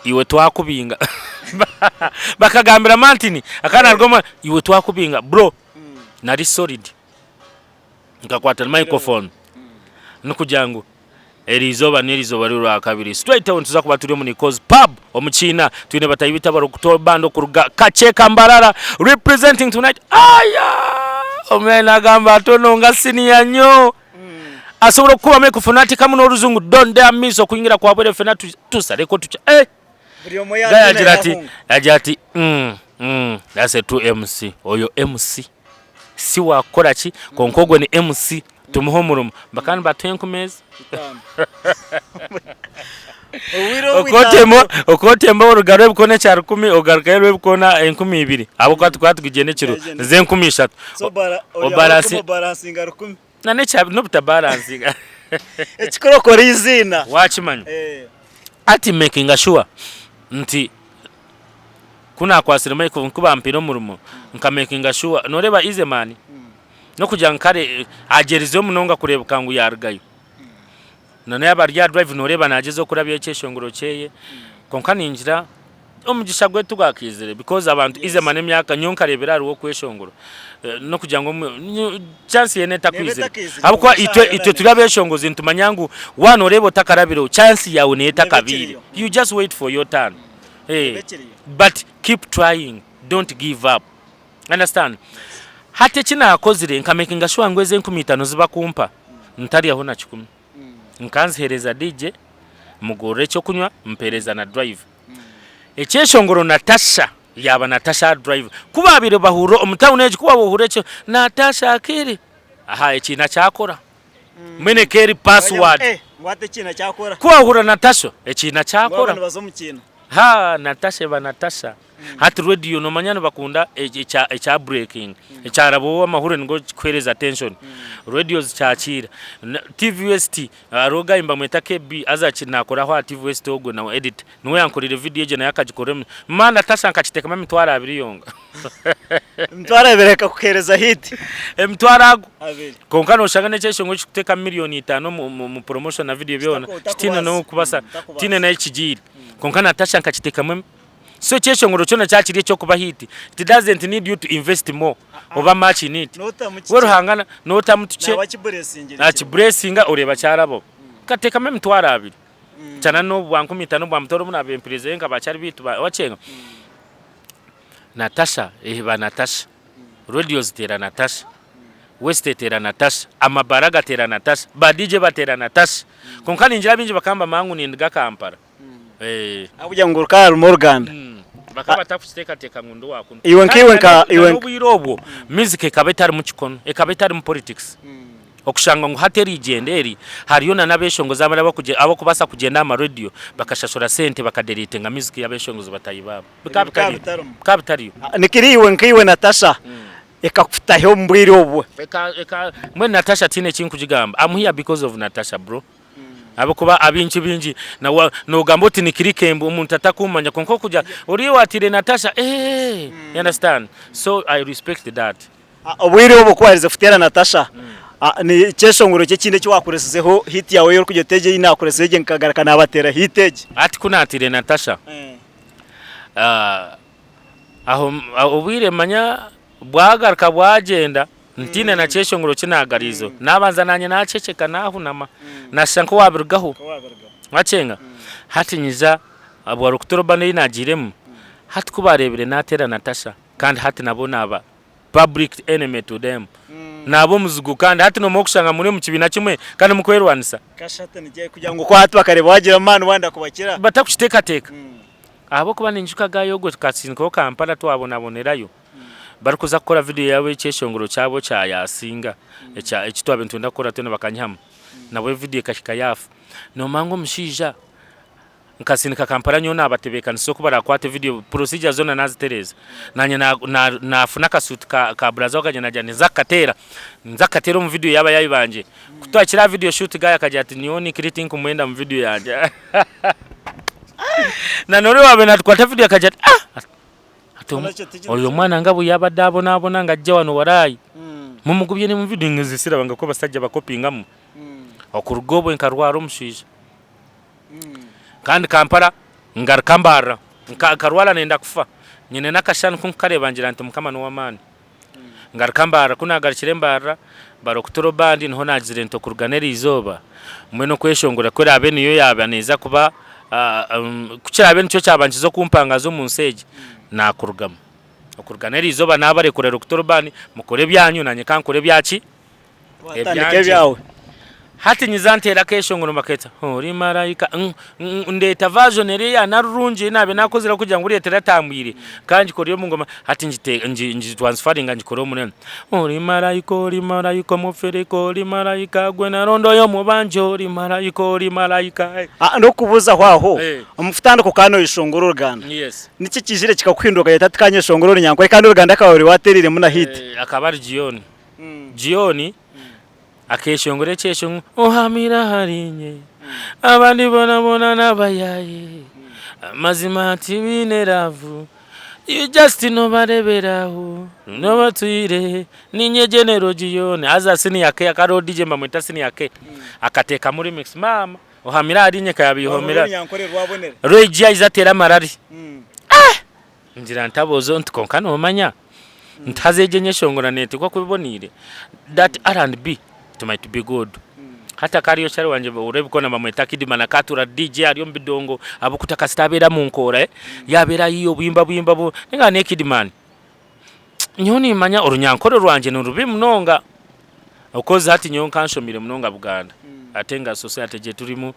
Iwe twakubinga bakagambira Martin akaba naruga omu iwe twakubinga bro nari solid nkakwata microphone nikugira ngu Eriizooba n'erizooba ry'Orwakabiri, straight awe nituza kuba turi omu Nico's Pub omu kiina. Twine bataahi baitu abarikutoora band okuruga Kakyeka Mbarara representing tonight. Aya! Omwana nagamba ati ono nga senior nnyo. Asobola okukuba microphone natekamu n'orujungu don't dare miss okuyingira kwa bwereere ffena tusaleko tutya. Eh! Buri omwe Guy yagyenda agira ati yahunga. agira ati mm, mm, that's a true MC. Oyo MC. Si wakukora ki kwonka ogwo ni MC tumuhe omurimo. Bakaba nibatuha enkumi ezi. Obwire obu Okotemba okotemba oruga rw'ebikoona ekya rukumi ogarukayo rw'ebikoona 2000 ahabw'okuba tukaba tugigyenda ekiro nizo 3000. So bara Obaransi obaransinga rukumi. na n'ekya n'obutabaransinga. Ekikuru okore eiziina. Wakimanya. Hati makinga sure nti ku naakwatsire microphone ku bampaire omurimo nka makinga sure nooreeba Easy Man n'okugira ngu kare agyerizeho munonga kureebeka ngu yaarugayo. Na yaaba ari aha drive noreeba nagyezaho kurabyaho ekyeshongoro kyeye kwonka ningira omugisha gwe tigwakaizire because abantu easy manya emyaka nyowe nkareebera ahariwe okweshongora n'okugira ngu chance ye etakwizire ahabw'okuba itwe itwe turi abeshongozi nitumanya ngu waaba noreeba otakarabireho chance yaawe neyo etakabaire you just wait for your turn but keep trying don't give up. Understand? Hati eki naakozire nka makinga sure ngu ezi 5000 zi bakumpa ntaryaho na kikumi. Nkanziheereza DJ, mugurira eky'okunywa, mpeereza na driver. Ekyeshongoro Natasha yaaba Natasha aha driver. Ku baabaire bahurira omu town egi ku waaba ohurira ekyo Natasha akiri aha ekiina kyakora. Mbwenu eka eri password. Eh, ngu hati ekiina kyakora. Ku wahurira Natasha ekiina Ngu kyakora. aba nibaza omu kiina. Haa Natasha eba Natasha. Hati radio nomanya nibakunda ekya ekya breaking ekyarabaho amahurire nigo kikuhereza attention. Radio zikyakiira. TV West hariho guy nibamweta KB haza nakoraho aha TV West ogwe nawe editor niwe yankorire video egyo nayo akagikora ma Natasha nkakitekamu emitwaro abiri yonka. Emitwaro abiri ekakuhereza hit. Emitwaro ago. Abiri. Kwonka noshanga n'ekyeshongo ekirikuteekamu miriyoni itaano omu promotion na video byona kitaine n'okubasa kitaine n'ahu kigiire. Kwonka Natasha nkakiteekamu So ekyeshongoro kyona kyaba kiri eky'okuba hit, it doesn't need you to invest more oba much in it. We Ruhanga notamu tukye, nakiburesinga oreeba kyarabaho. Nkateekamu emitwaro abiri, kyana n'obwa 5000 obwa mutwaro obu naaba mpuriizeyo nka bakyari baitu ba wakyenga. Natasha eba Natasha, radio ziteera Natasha, West eteera Natasha, amabaara gateera Natasha, ba DJ bateera Natasha. Kwonka ningira abaingi bakaba nibamanya ngu ninduga Kampala. Ahabw'okugira ngu rukaba rurimu oruganda. Bakaba batakukiteekateeka ngu ndi owa kunu. Iwe nkaiwe nka iwe. N'obwire obwo music ekaba etarimu kikono, ekaba etarimu politics. Okushanga ngu hati erigyenda eri hariyo na n'abeshongozi abandi abarikubaasa kugyenda aha marediyo bakashashura sente bakadeletinga music y'abeshongozi bataahi baabo. Bikaba bitariyo. Bikaba bitariyo. Nikiri iwe nkaiwe Natasha ekakutahi omu bwire obwo. Mbwenu Natasha tihaine eki nkugigamba. I'm here because of Natasha bro. Ahabw'okuba abingi bingi nogamba oti ni Kirikembe omuntu atakumanya kwonka okugira oriya owatiire Natasha eeh you understand so I respect that. Obwire obu ku waherize kuteera Natasha, ni kyeshongoro ki ekindi eki waakoresizeho hit yaawe ei orikugira oti egi ei naakoresize egi nkagaruka naabateera hit egi? Hati ku naatiire Natasha, aho obwire manya Bwagaruka bwagyenda, ntaine na kyeshongoro ki naagariizeho. Naabanza naanye naaceceka naahunama, naashusha nk'owaabirugaho. Wakyenga? Hati nyija bwa Rukuturo band ei naagiiremu, hati ku baareebire naateera Natasha, kandi hati nabo naaba public enemy to them. Naaba omuzigu kandi hati noomanya okushanga muri omu kibiina kimwe kandi mukwerwanisa. Kugira ngu ku hati bakareeba waagira amaani waayenda kubakira. Batakukiteekateeka. Ahabw'okuba ninjuka guy ogwo tukatsinkaho Kampala twabonabonerayo. Barikuza kukora vidiyo yaabo y'ekyeshongoro kyabo kya Yasinga ekya eki twabaire nitwenda kukora twena bakanyihamu. Nabwo vidiyo ekahika yaafa. Noomanya ngu omushaija nkasindika Kampala nyowe naabatebeekanisa oku baraakwate vidiyo, procedure zoona naazitereeza. Naanye naafuna akasuuti ka ka buraza we akagye naagira nti ninza kukateera, ninza kukateera omu vidiyo y'abayaayi bangye. Ku twahikire aha vidiyo shoot guy akagira ati nyowe Nick tinkumwenda mu vidiyo yangye. Na n'oriya owaabaire naatukwata vidiyo akagira ati ah! Ati oyo omwana nga bweyabadde abonabona nga ajja wano walai mumugubye ne mu video nze sirabanga ku abasajja bakopingamu okuruga obwe nkarwara omushaija kandi Kampala ngaruka mbarra nkarwara nenda kufa nyine nakashushani kunkukareba ngira nti mukama nowamani ngaruka mbarra kunagarukire mbarra barokuturo band niho nagizire nti okuruga nerizooba mbwenu okweshongora ku eraabe niyo yaaba neeza kuba ku kiraabe nikyo kyabankiza okumpangaza omu nsi egi, naakurugamu. Okuruga n'eriizooba naabarekurira Rukutorobaani, mukore ebyanyu naanye ka nkore ebyaki? Watandika ebyawe. Hati nyiza nteera akeeshongoro mbakeeta ori maraika ndeeta version eri eya Narurungi ei naabaire naakozire kugira ngu reero eratambwire ka ngikore omu ngoma hati ngitwansfaringa ngikore omu Ori maraika ori maraika omufirika ori maraika gwe naronda oyo omubanja ori maraika ori maraika. N'okubuuzaho aho, omu kutandika okaba noyeshongora oruganda, niki ekiizire kikakuhindura okagira oti hati kanyeshongore orunyankore kandi oruganda akaba ori wateereiremu na hit? Akaba ari Gion. Gion akeshongora ekyeshongo ohamire ahari nye abandi boona boona n'abayaaye amazima tibaine love. You just nobareberaho nobatwire ninye General Gion haza senior K akariho DJ mbamweta senior K akatekamu remix maama. Ohamire ahari inye kayabiihomera. Roy G aija ateera amarari. Ngira nti aboojo nti kwonka noomanya nti haza egi enyeshongora neeteekwa kuba eboneire that R&B it might be good. Hati akaba ariyo share wangye oreebeka nibamweta Kidman akaba atuura DJ ari omu bidongo ahabw'okuta kasita abeera omu nkoora yaabeera ayiiya obuyimba buyimba bu ninga nee Kidman nyowe niimanya orunyankore rwangye ni rubi munonga because hati nyowe nkanshomire munonga Buganda ate nga society gye turimu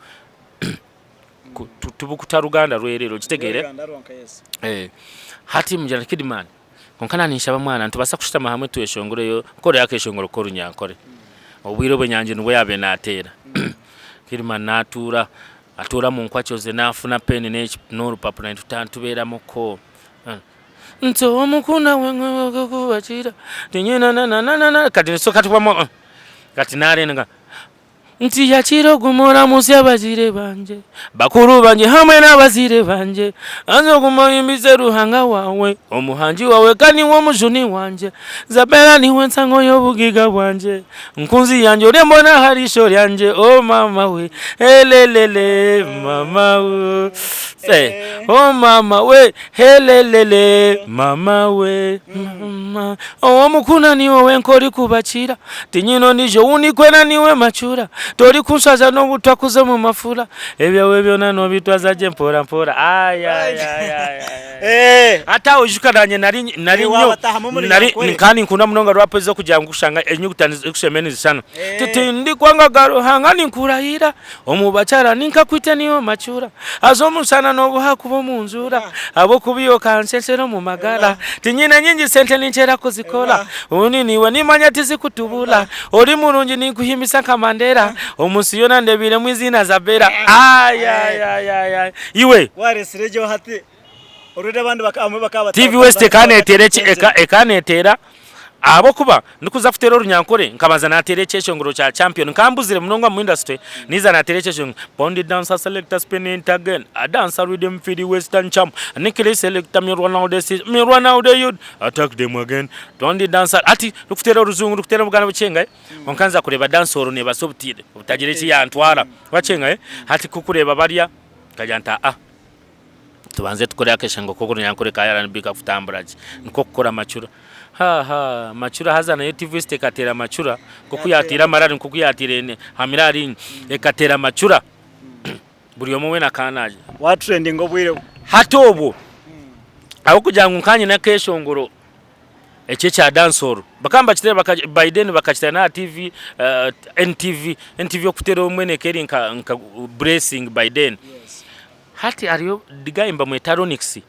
Tibukuta ruganda rwerere okitegeire? Hati mugira nti Kidman kwonka na ninshaba mwana nitubaasa kushutama hamwe tweshongoreyo nkoreyo akeshongoro k'orunyankore. Obwire obwo Nyangi nibwo yaabaire naateera. Kidman naatuura, atuura omu nkwakyo ze naafuna peeni n'orupapura nitutandika tubeeramuko. Nti omukunda we kati kati naarenga. Nti yakira ogume oramutsye abazaire bangye, bakuru bangye hamwe n'abazaire bangye. Haza ogume ohimbise Ruhanga waawe, Omuhangi waawe kandi niwe Omujuni wangye. Zabela niwe nsango y'obugaiga bwangye, nkunzi yangye ori embone aha riisho ryangye, oh maama we, helelele maama we, oh maama we. Helelele mama we mama Owomukunda niwe wenka orikubakira Tinyine ondijo ou ndikwenda niwe macura Torikunswaza nobu twakuza omu mafura Ebyawe byona nobitwaza gye mpora mpora Ayayayayaya Eh. Hati aho ijuka nanye nari nari Eh, nyo waabatahamu omuri nari Nyankore. nkaba ninkunda munonga rap ez'okugira ngu kushanga enyuguta zikushemere nizishushana Eh. Titindikwanga ga Ruhanga ninkurahira Omu bakyara ninkakwite niiwe macura Haza omushana nobu hakuba omu njura Ahabw'okuba iwe okansheshera omu magara Tinyine nyingi sente ninkyera kuzikora Undi niiwe nimanya tizikutubura Ori murungi ninkuhimbisa nka Mandela Omu nsi yoona ndebeiremu eiziina Zabera Ayayayayay Iwe! Waresire gye hati already abandi abamwe bakaba TV West ekaneteera eki ekaneteera ahabw'okuba ndikuza kuteera orunyankore nkabanza nateera ekyeshongoro kya champion nkaba mbuzire munonga omu industry naiza nateera ekyeshongoro Pondi dancer selector spin it again a dancer rhythm for the western charm Nikili selector me run out the me run out the youth attack them again Pondi dancer hati ndikuteera orujungu ndikuteera obuganda bukyenga kwonka nza kureeba dancehall nebaasa obutiire obutagira eki yantwara wakyenga hati kukureeba barya nkagira nti aa. Tubanze tukore akeshengo k'orunyankore ka R&B kakutambura gye. Nikwo kukora amacura. Ha ha amacura haza nayo TV West ekateera amacura nk'oku yateire amarari nk'oku yateire hamire ahari inye. Ekateera amacura buri omwe weena akaba naagira. Watrendinga obwire obwo. Hati obwo ahabw'okugira ngu nkaba nyine akeshongoro Eki ekya dancehall bakaba nibakiteera baka by then bakakiteera n'aha TV, NTV, NTV okuteera obumwe neeka eri nka nka blessing by then. Hati hariyo the guy nibamweta Ronix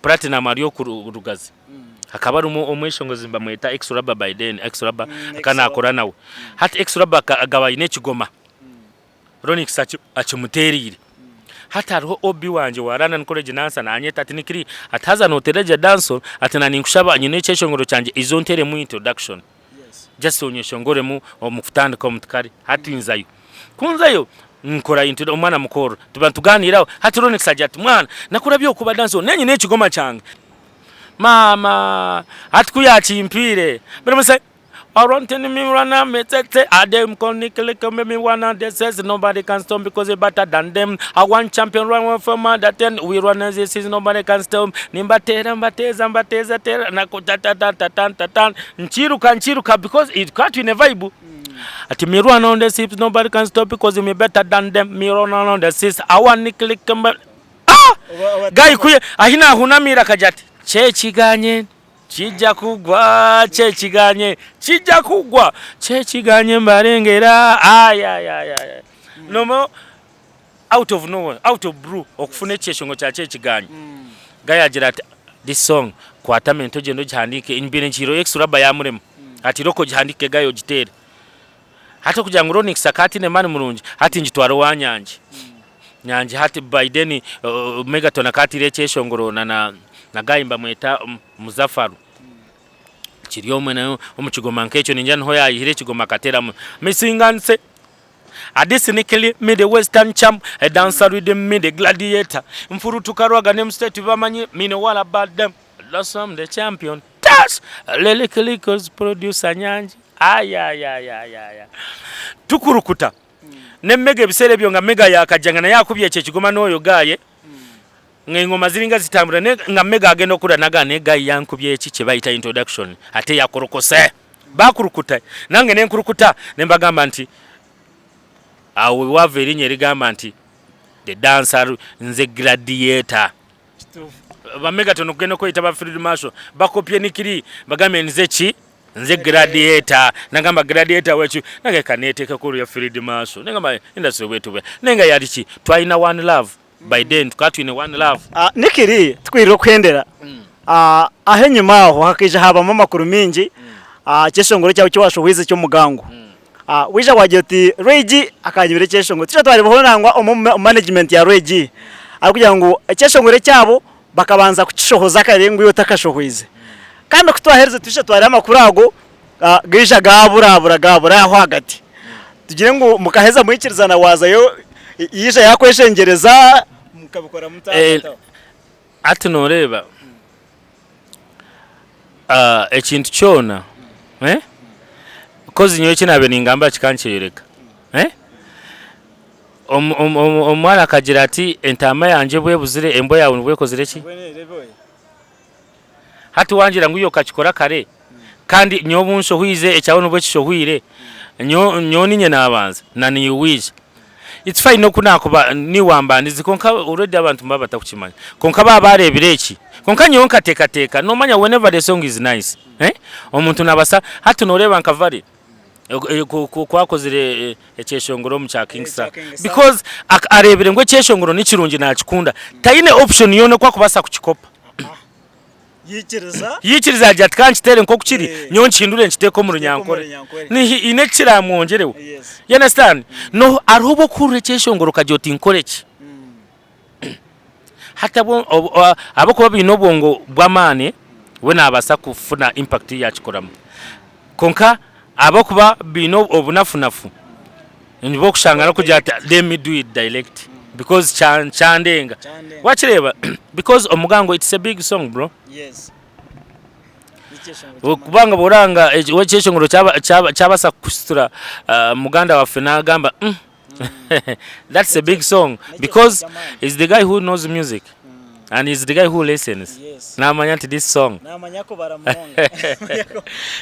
Platinum ari oku Rugazi. Hakaba harimu omweshongozi nibamweta Ex Rubber by then, Ex Rubber akaba naakora nawe. Hati Ex Rubber akaba aine ekigoma. Ronix akimuteereire. Hati hariho OB wangye wa London College Nansa nanyeta ati Nikiri ati haza noteera gye dancehall ati na ninkushaba nyine ekyeshongoro kyangye iza onteremu introduction just onyeshongoremu omu kutandika omu tukare hati nzayo. Ku nzayo nkora intro omwana mukorora tuba nituganiira aho hati Ronix agira ati mwana nakurabya okuba dancehall naanye nyine ekigoma kyange. Maama hati ku yakimpiire Nkiiruka nkiiruka because tukaba twine vibe ati Guy ku ahi naahunamiire akagira ati kyekiganye. Kijja kugwa kyekiganye kijja kugwa kyekiganye mbarengera ayayayaya nomo out of nowhere out of blue okufuna ekyeshongo kya kyekiganye guy agira ati this song kwata mente ogyende ogihandike mbaire nkiireho ex rubber yamurema ati irooko ogihandike guy ogiteere hati okugira ngu Ronix akaba ataine maani murungi hati ngitwara owa Nyangi Nyangi hati by then Megaton akaba ataire ekyeshongoro na na guy nibamweta Muzafaru kiri omwe nawe omu kigoma nk'ekyo ningira niho yaayihire ekigoma akateeramu Misinganse Adisinikili me the western charm a dancer rhythm me the gladiator Nfurutuka rwaga name state bamanyi me know all about them That's I'm the champion Tas Lelikilikos producer Nyangi ayayayayaya Tukurukuta. Ne Mega ebiseera ebyo nga Mega yaakajja nga naye akubye ekyo ekigoma n'oyo gaaye nga engoma ziringa zitambula naye nga Mega agenda okula naga naye guy yankubye eki kye bayita introduction ate yakorokose bakurukuta nange ne nkurukuta ne mbagamba nti awo wewava erinnya erigamba nti the dancer nze gladiator bamega tono kugenda okweyita ba field marshal bakopye nikiri bagambye nze ki nze gladiator nagamba gladiator weki nange kanetekeko olya field marshal nagamba industry bwetubwe naye nga yali ki twalina one love by then tukaba twine one love Ah, nikiri tukwirire okuhendera Ah, aho enyima aho hakaija habamu amakuru mingi Ah, ekyeshongoro kyawe ekiwashohwize eky'omugango Ah, waija wagira oti Ray G akanyibira ekyeshongoro twija twareebaho nangwa omu omu management ya Ray G arikugira ngu ekyeshongoro ekyabo bakabanza kukishohoza kare ngu iwe otakashohoize kandi ku twaherize twija twareeba amakuru ago ah, gaija gaaburabura gaabura aho ahagati tugire ngu mukaheza mwikirizana waazayo yaija yaakweshengyereza mukabikora muta Eh, hati nooreeba ah, ekintu kyona eh? Kozi nyowe eki naabaire ningamba kikankyeyoreka eh? Omu- omu- omu- Omwana akagira ati entaama yangye obu ebuzire embwa yaawe nibwo ekozire ki? Hati wangira ngu iwe okakikora kare kandi nyowe obu nshohwize ekyawe nibwo kishohwire nyowe nyowe niinye naabanza na naiwe waija. It's fine n'oku naakuba niiwe wambandize kwonka already abantu nibaba batakukimanya. Kwonka baaba baareebire eki, kwonka nyowe nkateekateeka noomanya whenever the song is nice eh, omuntu naabaasa hati nooreeba nka Vally ku akozire ekyeshongoro omu kya King Saha because areebire ngu ekyeshongoro ni kirungi naakikunda, taine option yoona oku akubaasa kukikopa. Yaikiriza. Yaikiriza yaagira ati ka nkiteere nk'oku kiri, Eh. nyowe nkihindure nkiteeke omu Runyankore. Runyankore. Nihi haine eki kiramwongyereho. Yes. You understand? No hariho obu okuhurira ekyeshongoro okagira oti nkore ki? Hati abo obu- a- ahabw'okuba baine obwongo bw'amaani, we naabaasa kufuna impact ei yaakikoramu. Kwonka ahabw'okuba baine obunafunafu, nibo okushanga arikugira ati let me do it direct because kya kyandenga. Kyandenga. Wakireeba? Because omugango it's a big song bro. Yes. Nikyeshongoro ky'amaani. Kubanga bw'oranga ekyeshongoro kyaba kyaba kyabaasa kukusitura muganda waffe nagamba mm that's a big song because is the guy who knows music and is the guy who listens. Yes. Namanya nti this song. Namanya kubara munonga.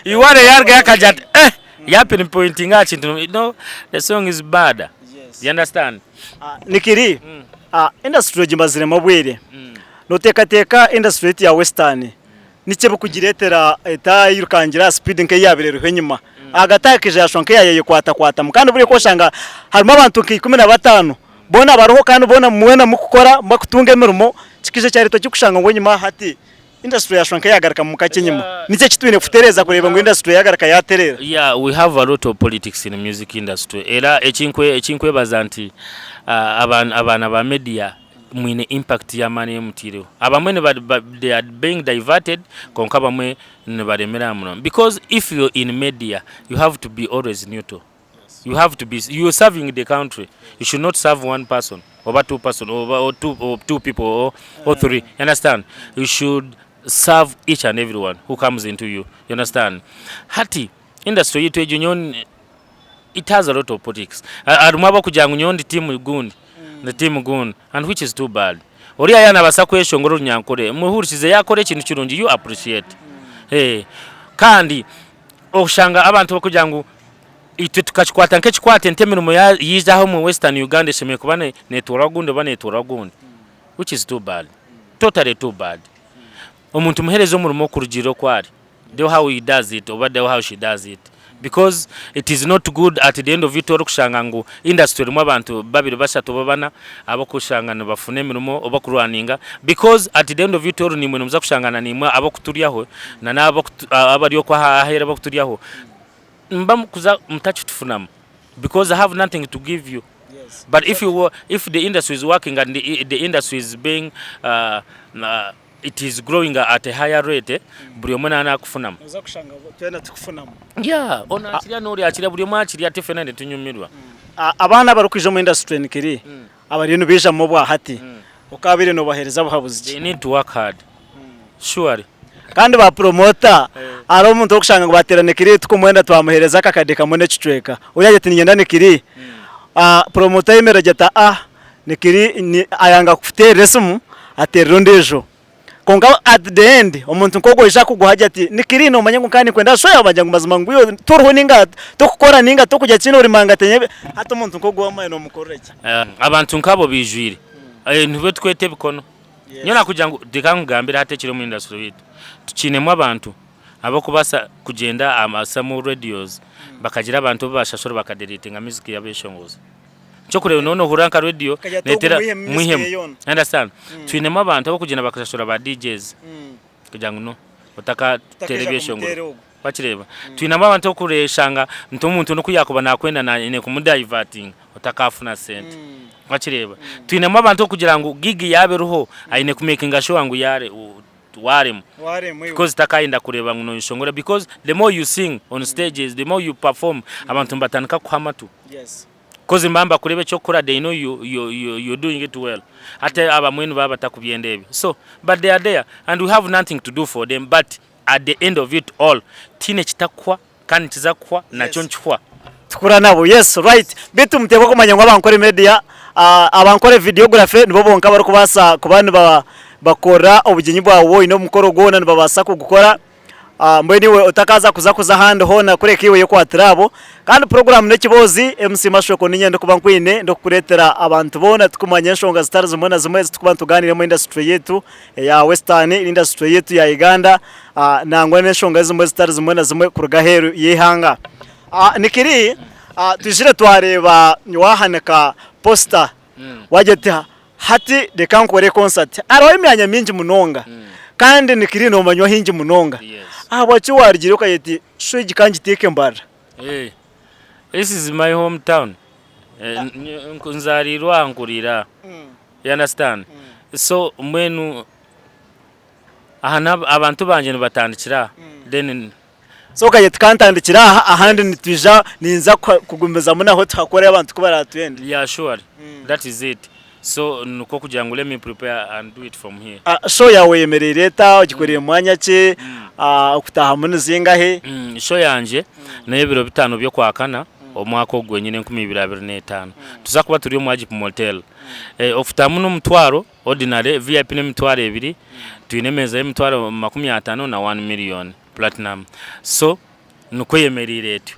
Iware yarugayo akagira ati eh yapinpointinga aha kintu no the song is bad. Yes. You understand? Ah, Nikiri, ah, industry ogimaziremu obwire. Noteekateeka industry yaitu ya Western niki ebikugireetera etayirukangira aha speed nk'eyaabaire eriho enyima? Ahagati aha ekaija yaashusha nk'eyaayekwatakwatamu kandi buriya oshanga harimu abantu nka 15 boona bariho kandi boona mwena mukukora bakutunga emirimo kikaija kyareetwa ki kushanga ngu enyima aha hati industry yaashusha nk'eyaagarukamu kakye enyima? Niki eki twine kutereeza kureeba ngu industry yaagaruka yaatereera? Yeah, we have a lot of politics in music industry era ekinkwe ekinkwebaza nti abaana abaana ba media mwine impact y'amaani ei mutaireho. Abamwe niba they are being diverted kwonka abamwe nibaremera aha murongo because if you're in media you have to be always neutral. You have to be you are serving the country you should not serve one person oba two person oba or two, or two people or, or three. You understand? You should serve each and everyone who comes into you. You understand? Hati industry yitu egyo nyowe it has a lot of politics. Harimu abakugira ngu nyowe ndi team gundi ndi team gundi and which is too bad. Oriya yaaba nabaasa kweshongora orunyankore muhurikize yaakora ekintu kirungi you appreciate. Eh, kandi oshanga abantu bakugira ngu itwe tukakikwata nk'ekikwate nti emirimo yaija aha omu Western Uganda eshemereire kuba neetwarwa gundi oba neetwarwa gundi which is too bad, totally too bad. Omuntu muheereze omurimo kurugiirira oku ari. the how he does it oba the how she does it because it is not good at the end of it orikushanga ngu industry erimu abantu babiri bashatu oba bana abakushanga nibafuna emirimo oba kurwaninga because at the end of it all nimwe nimuza kushangana nimwe abakuturyaho na abari okwo aheru abakuturyaho nimuba mukuza mutakitufunamu because I have nothing to give you but if you if the industry is working and the industry is being uh, uh, it is growing at a higher rate buri omwe naaba nakufunamu. Noza kushanga twena tukufunamu. Yeah, onu akirya n'ori akirya buri omwe akirya ati ffena nitunyumirwa. Abaana abarikwija omu industry nikiri abariyo nibaijamu obwahati okabaire nobahereza buhabuzi ki? They need to work hard surely. Kandi ba promoter hariho omuntu orikushanga ngu bateera nikiri tukumwenda twamuhereza akakade kamwe n'ekicweka oriya agira ati niinyenda nikiri. Promoter ayemerera agira ati ah nikiri ayanga kukuteerera esimu ateerera ondiijo. Kwonka at the end omuntu nk'ogwo aija akuguha agira ati nikiri noomanya ngu nkaba ninkwenda show yaawe bagira ngu mazima ngu iwe toriho ninga tokukora ninga tokurya ki orimangatanya hati omuntu nk'ogwo wamanya noomukorera ki? Abantu nk'abo baijwire nibo tukweta ebikono. Nyowe nakugira ngu reka nkugambire hati ekiri omu industry yaitu, tukiinemu abantu abarikubaasa kugyenda aha some radios bakagira abantu abu bashashura bakadeletinga music y'abeshongozi. Eky'okureeba nooba noohurira nka radio neteera mwihemu. Understand? Twinemu abantu abarikugyenda bakashashura ba DJs kugira ngu no otakateera ebyeshongoro. Wakireeba? Twinemu abantu abarikushanga nti omuntu n'oku yaakuba naakwenda aine kumudayivatinga otakaafuna sente. Wakireeba? Twinemu abantu abarikugira ngu gig yaaba eriho aine kumekinga shuwa ngu waaremwa because takayenda kureeba ngu noyeshongora because the more you sing on stages, the more you perform, abantu nibatandika kukuha amatu. Coz nibaba nibakureeba eky'okukora they know you, you, you, you're doing it well. Hati abamwe nibaba batakubyenda ebyo. So, but they are there and we have nothing to do for them but at the end of it all, tihaine ekitakuhwa kandi nikiza kuhwa nakyo nikihwa. Tukura nabo yes right beitu muteekwa kumanya ngu abankore media abankore videography nibo bonka abarikubaasa kuba nibakora obugyenyi bwawe woine omukoro gwona nibabaasa kugukora Mbwenu iwe otakaaza kuza kuza ahandi hoona kureka iwe yekwatire abo. Kandi puroguraamu n'ekiboozi, MC Mashoko niinye ndikuba nkwine ndikukureetera abantu boona tukumanya enshonga zitari zimwe na zimwe ezi turikuba nitugaaniira omu indasituri yaitu eya Western, indasituri yaitu ya Uganda nangwa n'enshonga ezimwe ezitari zimwe na zimwe kuruga aheeru y'eihanga. Nikiri twizire twareeba waahanika posita Wagira oti, Hati reka nkore konsati. Hariho emyanya mingi munonga kandi nikiri noomanywa haingi munonga. Ahabwaki waarugire okagira oti sho egi ka ngiteeke Mbarara? This is my home town. Nzaariirwe aha nkuriire aha. You understand? So mbwenu aha abantu bangye nibatandikira aha then So kaye tukantandikira aha ahandi nitwija ninza kugumizamu naho tuhakore abantu ku baratwende. Yeah surely that is it so nikwo kugira ngu let me prepare and do it from here. Show yawe eyemereire eta ogikoreire mu mwanya ki okutahamu ni zingahi? Show yangye neyebiro bitano byokwakana omwaka ogu gwenyine 2025 tuza kuba turi omu Agip Motel okutahamu nomutwaro Ordinary, VIP n'emitwaro ebiri, twine emeeza y'emitwaro 50 na one million platinum. So nikwo eyemereire etyo.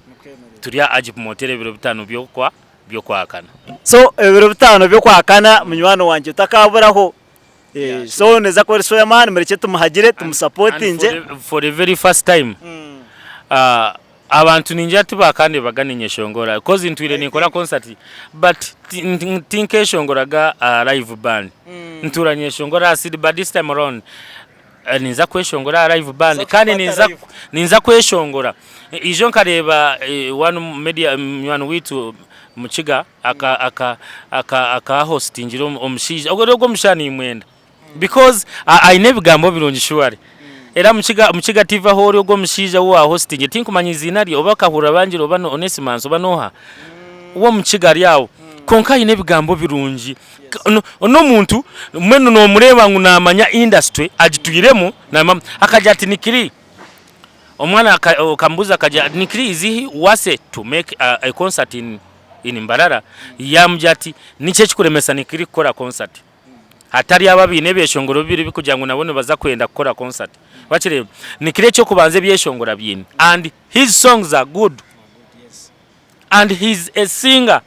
Turi aha Agip Motel ebiro bitano by'okwa by'okwakana. So ebiro bitano by'okwakana munywani wangye otakaburaho. So neeza kuba eri show y'amaani murekye tumuhagire And tumusapotingye. for the very first time Abantu ningira tibakandebaga ninyeshongora coz ntwire ninkora concert but tinkeshongoraga aha live band ntuura nyeshongora aha CD but this time around ninza kweshongora aha live band kandi ninza kweshongora ijo nkareeba one media munywani waitu Mukiga aka hostingira omushaija ogwo omushaija nimwenda. Because aine ebigambo birungi surely. Era Mukiga Mukiga TV ahu ori ogwo omushaija ou wahostingire tinkumanya eiziina rye oba Kahurura Bangire oba Onesimansi oba n'oha w'omukiga ari aho kwonka aine ebigambo birungi. N'omuntu mbwenu nomureeba ngu namanya industry agitwiremu akagira ati Nikiri omwana okamubuuza akagira Nikiri is he worthy to make a concert in Mbarara yamugira ati niki ekikuremesa Nikiri kukora concert? Hatari abo abaine ebyeshongoro bibiri bikugira ngu nabo nibaza kwenda kukora concert. Wakireeba? Nikiro eky'okubanza ebyeshongoro abyine and his songs are good and he's a singer.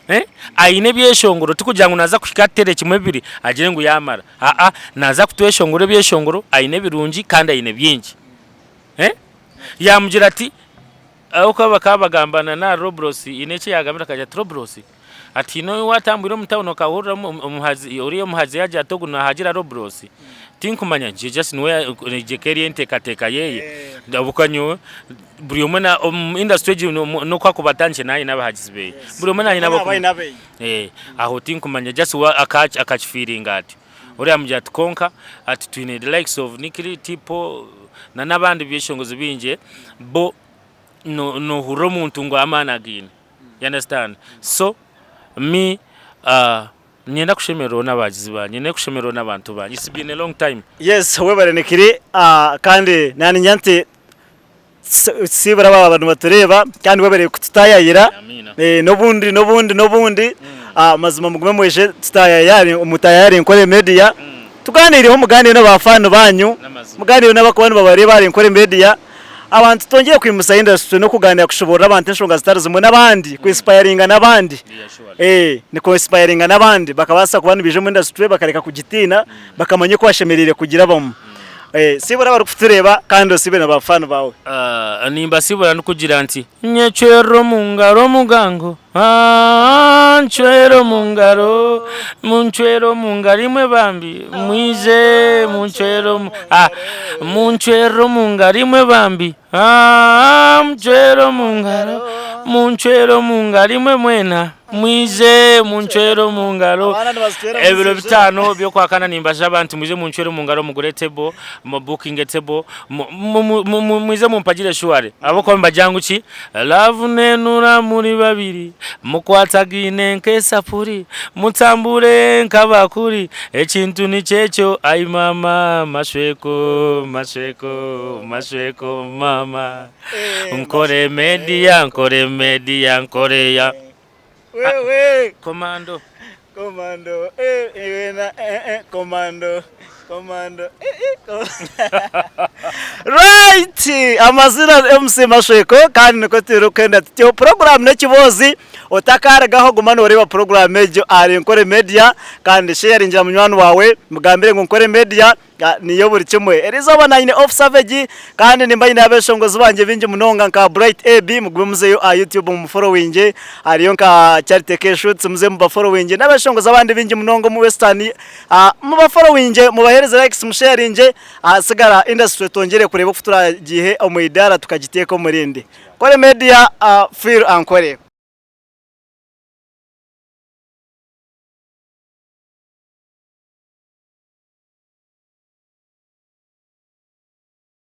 Eh? Aine ebyeshongoro tikugira ngu naza kuhika atere kimwe bibiri agire ngu yamara. Aa, naza kutweshongora ebyeshongoro aine ebirungi kandi aine bingi. Eh? Yamugira ati ahabw'okuba bakaba bagamba na na Robros haine eki yagambire akagira ati Robros Ati haine ou watambwire omu tawuni okahurira omuhazi oriya omuhazi yaagira ati ogu naahagira Robros? Tinkumanya gye just niwe egyo ekaba eri enteekateeka yeeye ahabw'okuba nyowe buri omwe na omu industry egi n'oku akuba atandikire naaba aine abahagizi beeye buri omwe naaba aine ab'okumanya aho tinkumanya just we akakifiiringa atyo. Oriya amugira ati kwonka ati twine the likes of Nick Tipo na n'abandi beshongozi baingi bo noohurira omuntu ngu amaani againe. You understand? So me niinyenda kushemererwa n'abagizi bangye, niinyenda kushemererwa n'abantu bangye. It's been a long time. Yes webare Nikiri kandi naningira nti Kutusiibura baaba nibatureeba kandi webare kututaayayira n'obundi n'obundi n'obundi mazima mugume mwije tutaayaye mutaayaye Ankole Media tugaaniireho mugaaniire na ba faani baanyu mugaaniire n'abarikuba nibabareeba ahari Ankole Media abantu twongyere kwimutsya industry n'okugaaniira kushoboorora abantu enshonga zitari zimwe n'abandi ku inspiringa n'abandi ni ku inspiringa n'abandi bakabaasa kuba nibaija omu industry bakareka kugitiina bakamanya oku bashemereire kugirabamu. Siibura abarikutureeba kandi osiibe na bafaani baawe. Nimbasiibura ndikugira nti, Nyecwerera omu ngaro omugango, aah ncwera omu ngaro, muncwere omu ngaro imwe bambi, mwije muncwere omu ah muncwerere omu ngaro imwe bambi, aah muncwere omu ngaro, muncwere omu ngaro imwe mwena. Mwije muncwere omu ngaro. Abaana nibazitwera Ebiro musije. bitaano by'okwakana nimbashaba nti mwije muncwere omu ngaro mugure table, mu bookinge table, mu- mu- mu- mu- mu- mwije mumpagire shuware. Ahabw'okuba nibagira ngu ki, love nenura muri babiri, mukwatagaine nk'esapuri, mutambure nk'abakuri, ekintu nikyo ekyo ai mama, mashweko, mashweko, mashweko mama. Nkore media, nkore media, nkore ya. Wewe Komando. komando eh eh na eh eh komando komando eh eh ko- right amazina MC Mashweko kandi niko turi kwenda tutyo program n'ekiboozi otakarugaho guma noreeba program egyo ahari Nkore Media kandi sharingira munywani wawe mugambire ngu Nkore Media Niyo buri kimwe. Erizooba nanyine Off Savage kandi nimba nyine abeshongozi bangye bingi munonga nka Bright AB mugume muzeyo aha YouTube mumuforowinge, hariyo nka Charity K Shoots muze mubaforowinge n'abeshongozi abandi bingi munonga omu Western mubaforowinge mubahereze likes musheyaringye ahasigara industry twongyere kureeba oku turagiihe omu idaara tukagiteeka omu rindi. Nkore Media, Phil Ankore.